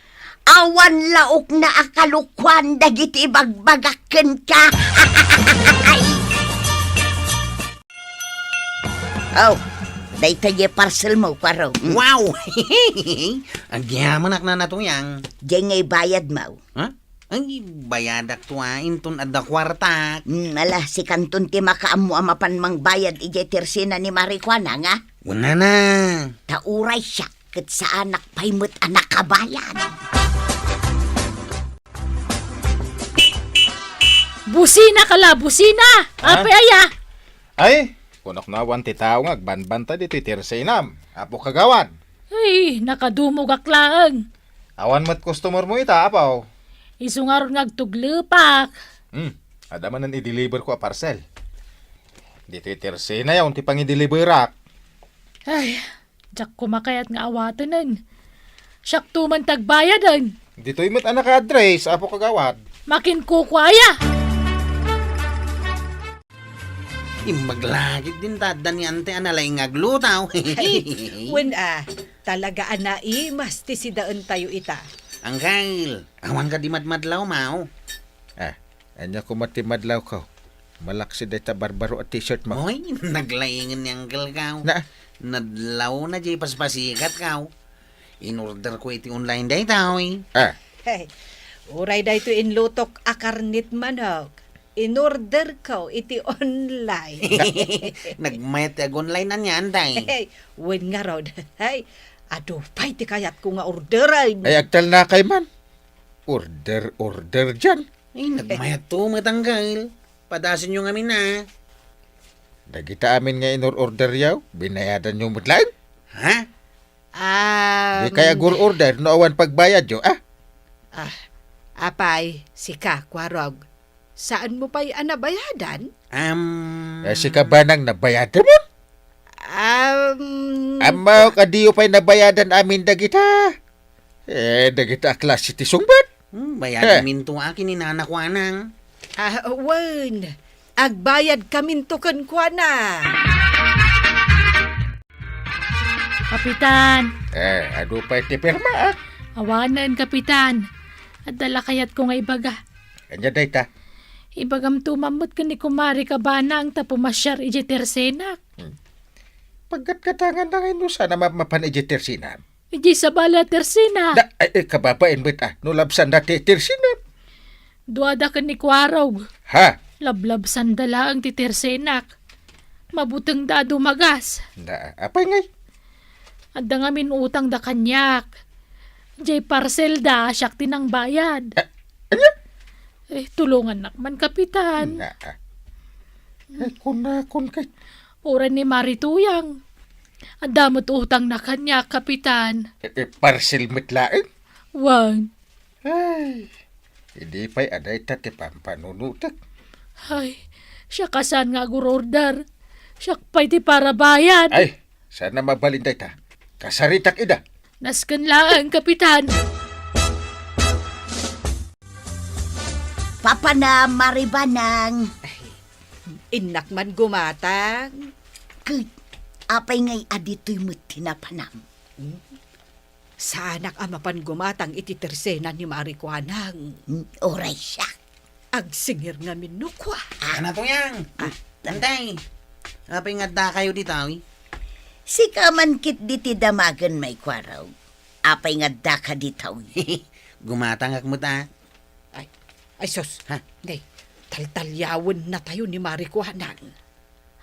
Awan laokna a kalokuan dagiti ibagbagak kenka. Oh, dayta jay parcelmo, Kuarog. Mm. Wow! Agyamanak, Nana Tuyang. Jay nga ibayadmo. Ha? Ay, bayadakto a, inton adda kuartak. Mm, ala, sikanton ti makaammo a mapan mangbayad idiay tersena ni Mare Kuanang, a? Wen, Nana. Ta uray siak ket saanak pay met a nakabayad. Busina ka la, busina! Ha? Apay aya? Ay, kunok no awan ti tao nga agbanbanta ditoy tersenam, Apo Kagawad. Ay, nakadumogak laeng. Awan met customer mo ita, Apo. Isu ngarud nga agtuglepak. Hmm, adda manen i-deliver ko a parcel. Ditoy tersenayo ti pangideliverak. Ay, diak koma kayat nga awatenen. Siakto man ti agbayaden. Ditoy met a naka-address, Apo Kagawad. Makinkukua aya? Imbag la ketdin ta adda ni Ante a nalaing nga aglutaw. Ay, wen a, talaga a naimas ti sidaentayo ita. Angkel, awan kadi madmadlawmo? Ah, ania koma ti madlawko? Malaksid dayta barbaro a t-shirtmo. Oy, naglaingen ni Angkelko. Na? Nadlawna jay paspasigatko. In-orderko iti online daytoy. Ah. Hey, uray daytoy inlutok a karnet manok. In-orderko iti online. Nagmayat ti ag-online anian, day? Hey, wen ngarud. Hey, adu pay ti kayatko nga orderen. Ay, agtalnakay man. Order, order dian. Ay, nagmayatto met, Angkel. Padasenyo ngamin, a. Dagita amin nga inor-orderyo, binayadanyo met laeng? Ha? Um, Dikay agur-order no awan pagbayadyo, a? Ah, apay, sika, Kuarog. Saanmo pay a nabayadan? Am, Eh, sika, Banang, nabayadanmo? Um, Ammok a diyo pay nabayadan amin dagita. Eh, dagita a klase ti sungbat. Hmm, bayadanminto a ken ni Nana Kuanang. Ah, wen. Agbayadkaminto kenkuana. Kapitan. Eh, adu pay ti pirmaak? Awanen, Kapitan. Adda la kayatko nga ibaga. Ania dayta? Ibagamto man met ken ni Kumare Kabanang ta pumasiar idiay tersenak. Hmm. Paggatgatanganna ngay no saan a ma-, mapan idiay tersenam? Idiay sabali a tersena. Da, ay, ay, kababain met a, no labsanda ti tersena. Duada ken ni Kuarog. Ha? Lablabsanda laeng ti tersenak. Mabutengda a dumagas. Da, apay ngay? Adda ngamin utangda kaniak. Jay parcelda, siak ti nangbayad. A-, ania? Eh, tulongannak man, Kapitan. Na, a. Ay, kunakon kay Uray ni Mare Tuyang. Adda met utangna kaniak, Kapitan. Eh, eh, parcel met laeng? Wen. Ay, idi pay a dayta ti pampanunotek. Ay, siak a saan nga agor-order. Siak pay ti parabayad. Ay, saan a mabalin dayta. Kasaritak ida. Nasken laeng, Kapitan. Papanam, Mare Banang. Ay, innak man gumatang. Ket, apay ngay a ditoy met ti napanam? Hmm? Saanak a mapan gumatang iti tersena ni Mare Kuanang. Hmm, uray siak. Agsingir ngamin no kua. Ah. Nana Tuyang! Ah. Antay! Apay nga addakayo ditoy? Sika man ketdi ti damagen, May Kuarog. Apay nga addaka ditoy? Gumatangak met a. Ay, ay sus. Ha? Nay, taltaliawennatayo ni Mari Kuanang.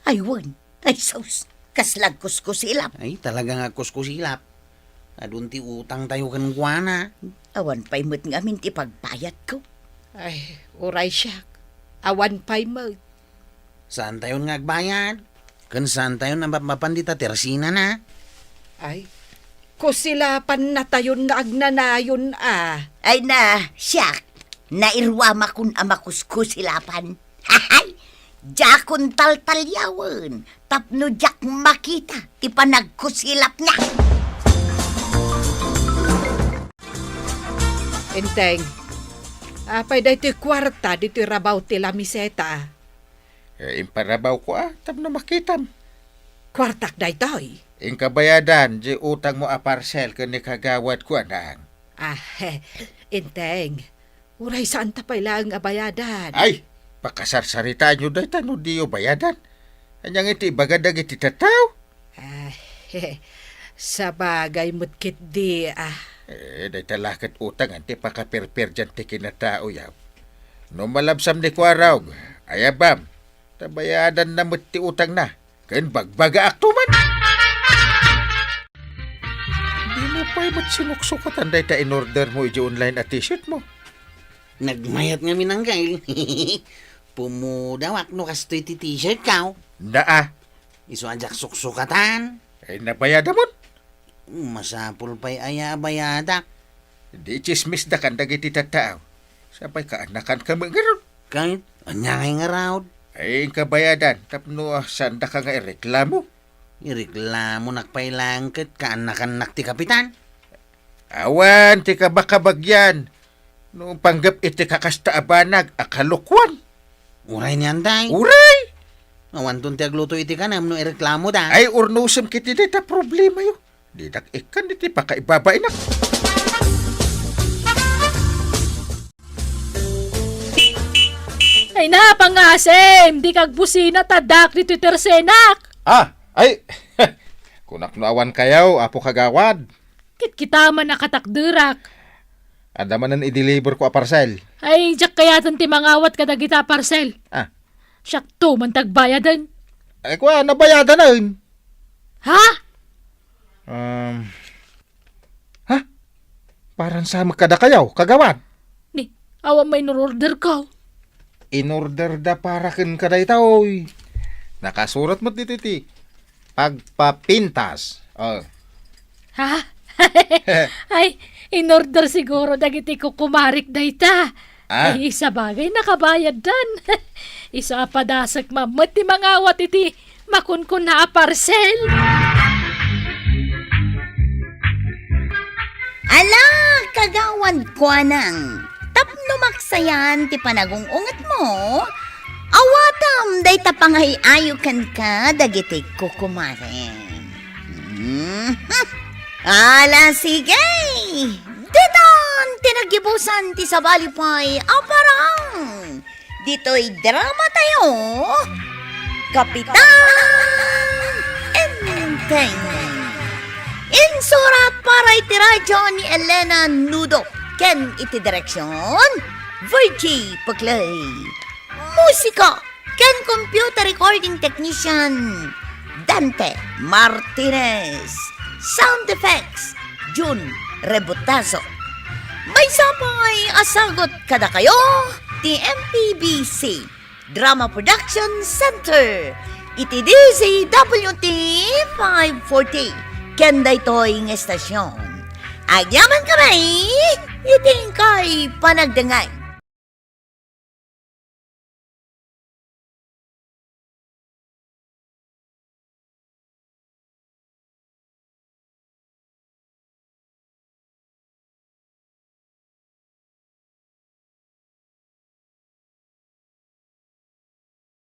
Ay wen, ay sus, kasla agkuskusilap. Ay, talaga nga agkuskusilap. Adun ti utangtayo kenkuana. Awan pay met ngamin ti pagbayadko. Ay, uray siak. Awan pay met. Saantayon nga agbayad? Ken saantayon a mapmapan dita tersenana? Ay, kusilapannatayon nga agnanayon a. Ay na, siak, nairuamakon a makuskusilapan. Hahay! Diakon taltaliawen tapno diak makita ti panagkusilapna. Enteng, apay daytoy kuarta ditoy rabaw ti lamiseta? Eh, imparabawko a, tapno makitam. Kuartak daytoy. Inka bayadan, di utangmo a parcel ken ni Kagawad Kuanang. Ah, Enteng, uray saanta pay laeng a bayadan. Ay, pakasarsaritaanyo dayta no diyo bayadan. Ania ngay ti ibaga dagiti tattao? Ah, sabagay met ketdi, ah. Eh, dayta la ket utangan ti pakaperperdian ti kinataoyo. No malabsam ni Kuarog, ayabam, ta bayadanna met ti utangna, ken bagbagaakto man. Dimo pay met sinuksukatan dayta in-ordermo idiay online a t-shirtmo. Nagmayat ngamin, Angkel. Pumudawak no kastoy ti t-shirtko. Naa. Isu a diak suksukatan. Ay, nabayadamon? Masapul pay aya a bayadak? Di itsismisdakan dagiti tattao. Sapay kaannakankami ngarud. Ket ania ngay ngarud? Ay, inka bayadan tapno, ah, saandaka nga ireklamo. Ireklamonak pay laeng ket kaannakannak ti kapitan. Awan ti kabakabagyan no panggep iti kakasta a banag a kalokuan. Uray niyan, day. Uray! Awanton ti agluto iti kanem no ireklamoda. Ay, urnosem ketdi dayta problemayo. Didak ikkan iti pakaibabainak. Ay na, pangasem, dika agbusina ta addaak ditoy tersenak. Ah, ay, kunak no awankayo, Apo Kagawad. Ket kita man a katakderak. Adda manen i-deliverko a parcel. Ay, diak kayaten ti mangawat kadagita a parcel. Ah. Siakto man ti agbayaden. Ay, kua, nabayadanen. Ha? Um, ha? Paran sa kadakayo, Kagawad? Ni, awan may in-orderko. In-orderda para kenka daytoy. Nakasurat met ditoy ti pagpapintas. Oh. Ha? Ay, in-order siguro dagiti kukumarik dayta. Ah. Ay, sabagay, nakabayaddan. Isu a padasek man met ti mangawat iti makunkuna a parcel. Ala, Kagawad Kuanang, tapno maksayan ti panagung-ungetmo, awatem dayta pangay-ayo kenka dagiti kukumarem. Mhm. Ala, sige! Ditan ti naggibusan ti sabali pay a parang! Ditoy dramatayo, Kapitan Enteng. Insurat para iti radyo ni Elena Nudo ken iti direksyon, Virgie Peclay. Musika ken computer recording technician, Dante Martinez. Sound effects, Jun Rebotazo. Maysa pay a sagut kadakayo ti M P B C Drama Production Center iti D Z W T five forty ken daytoy nga estasion. Agyamankami iti inkay panagdengngeg.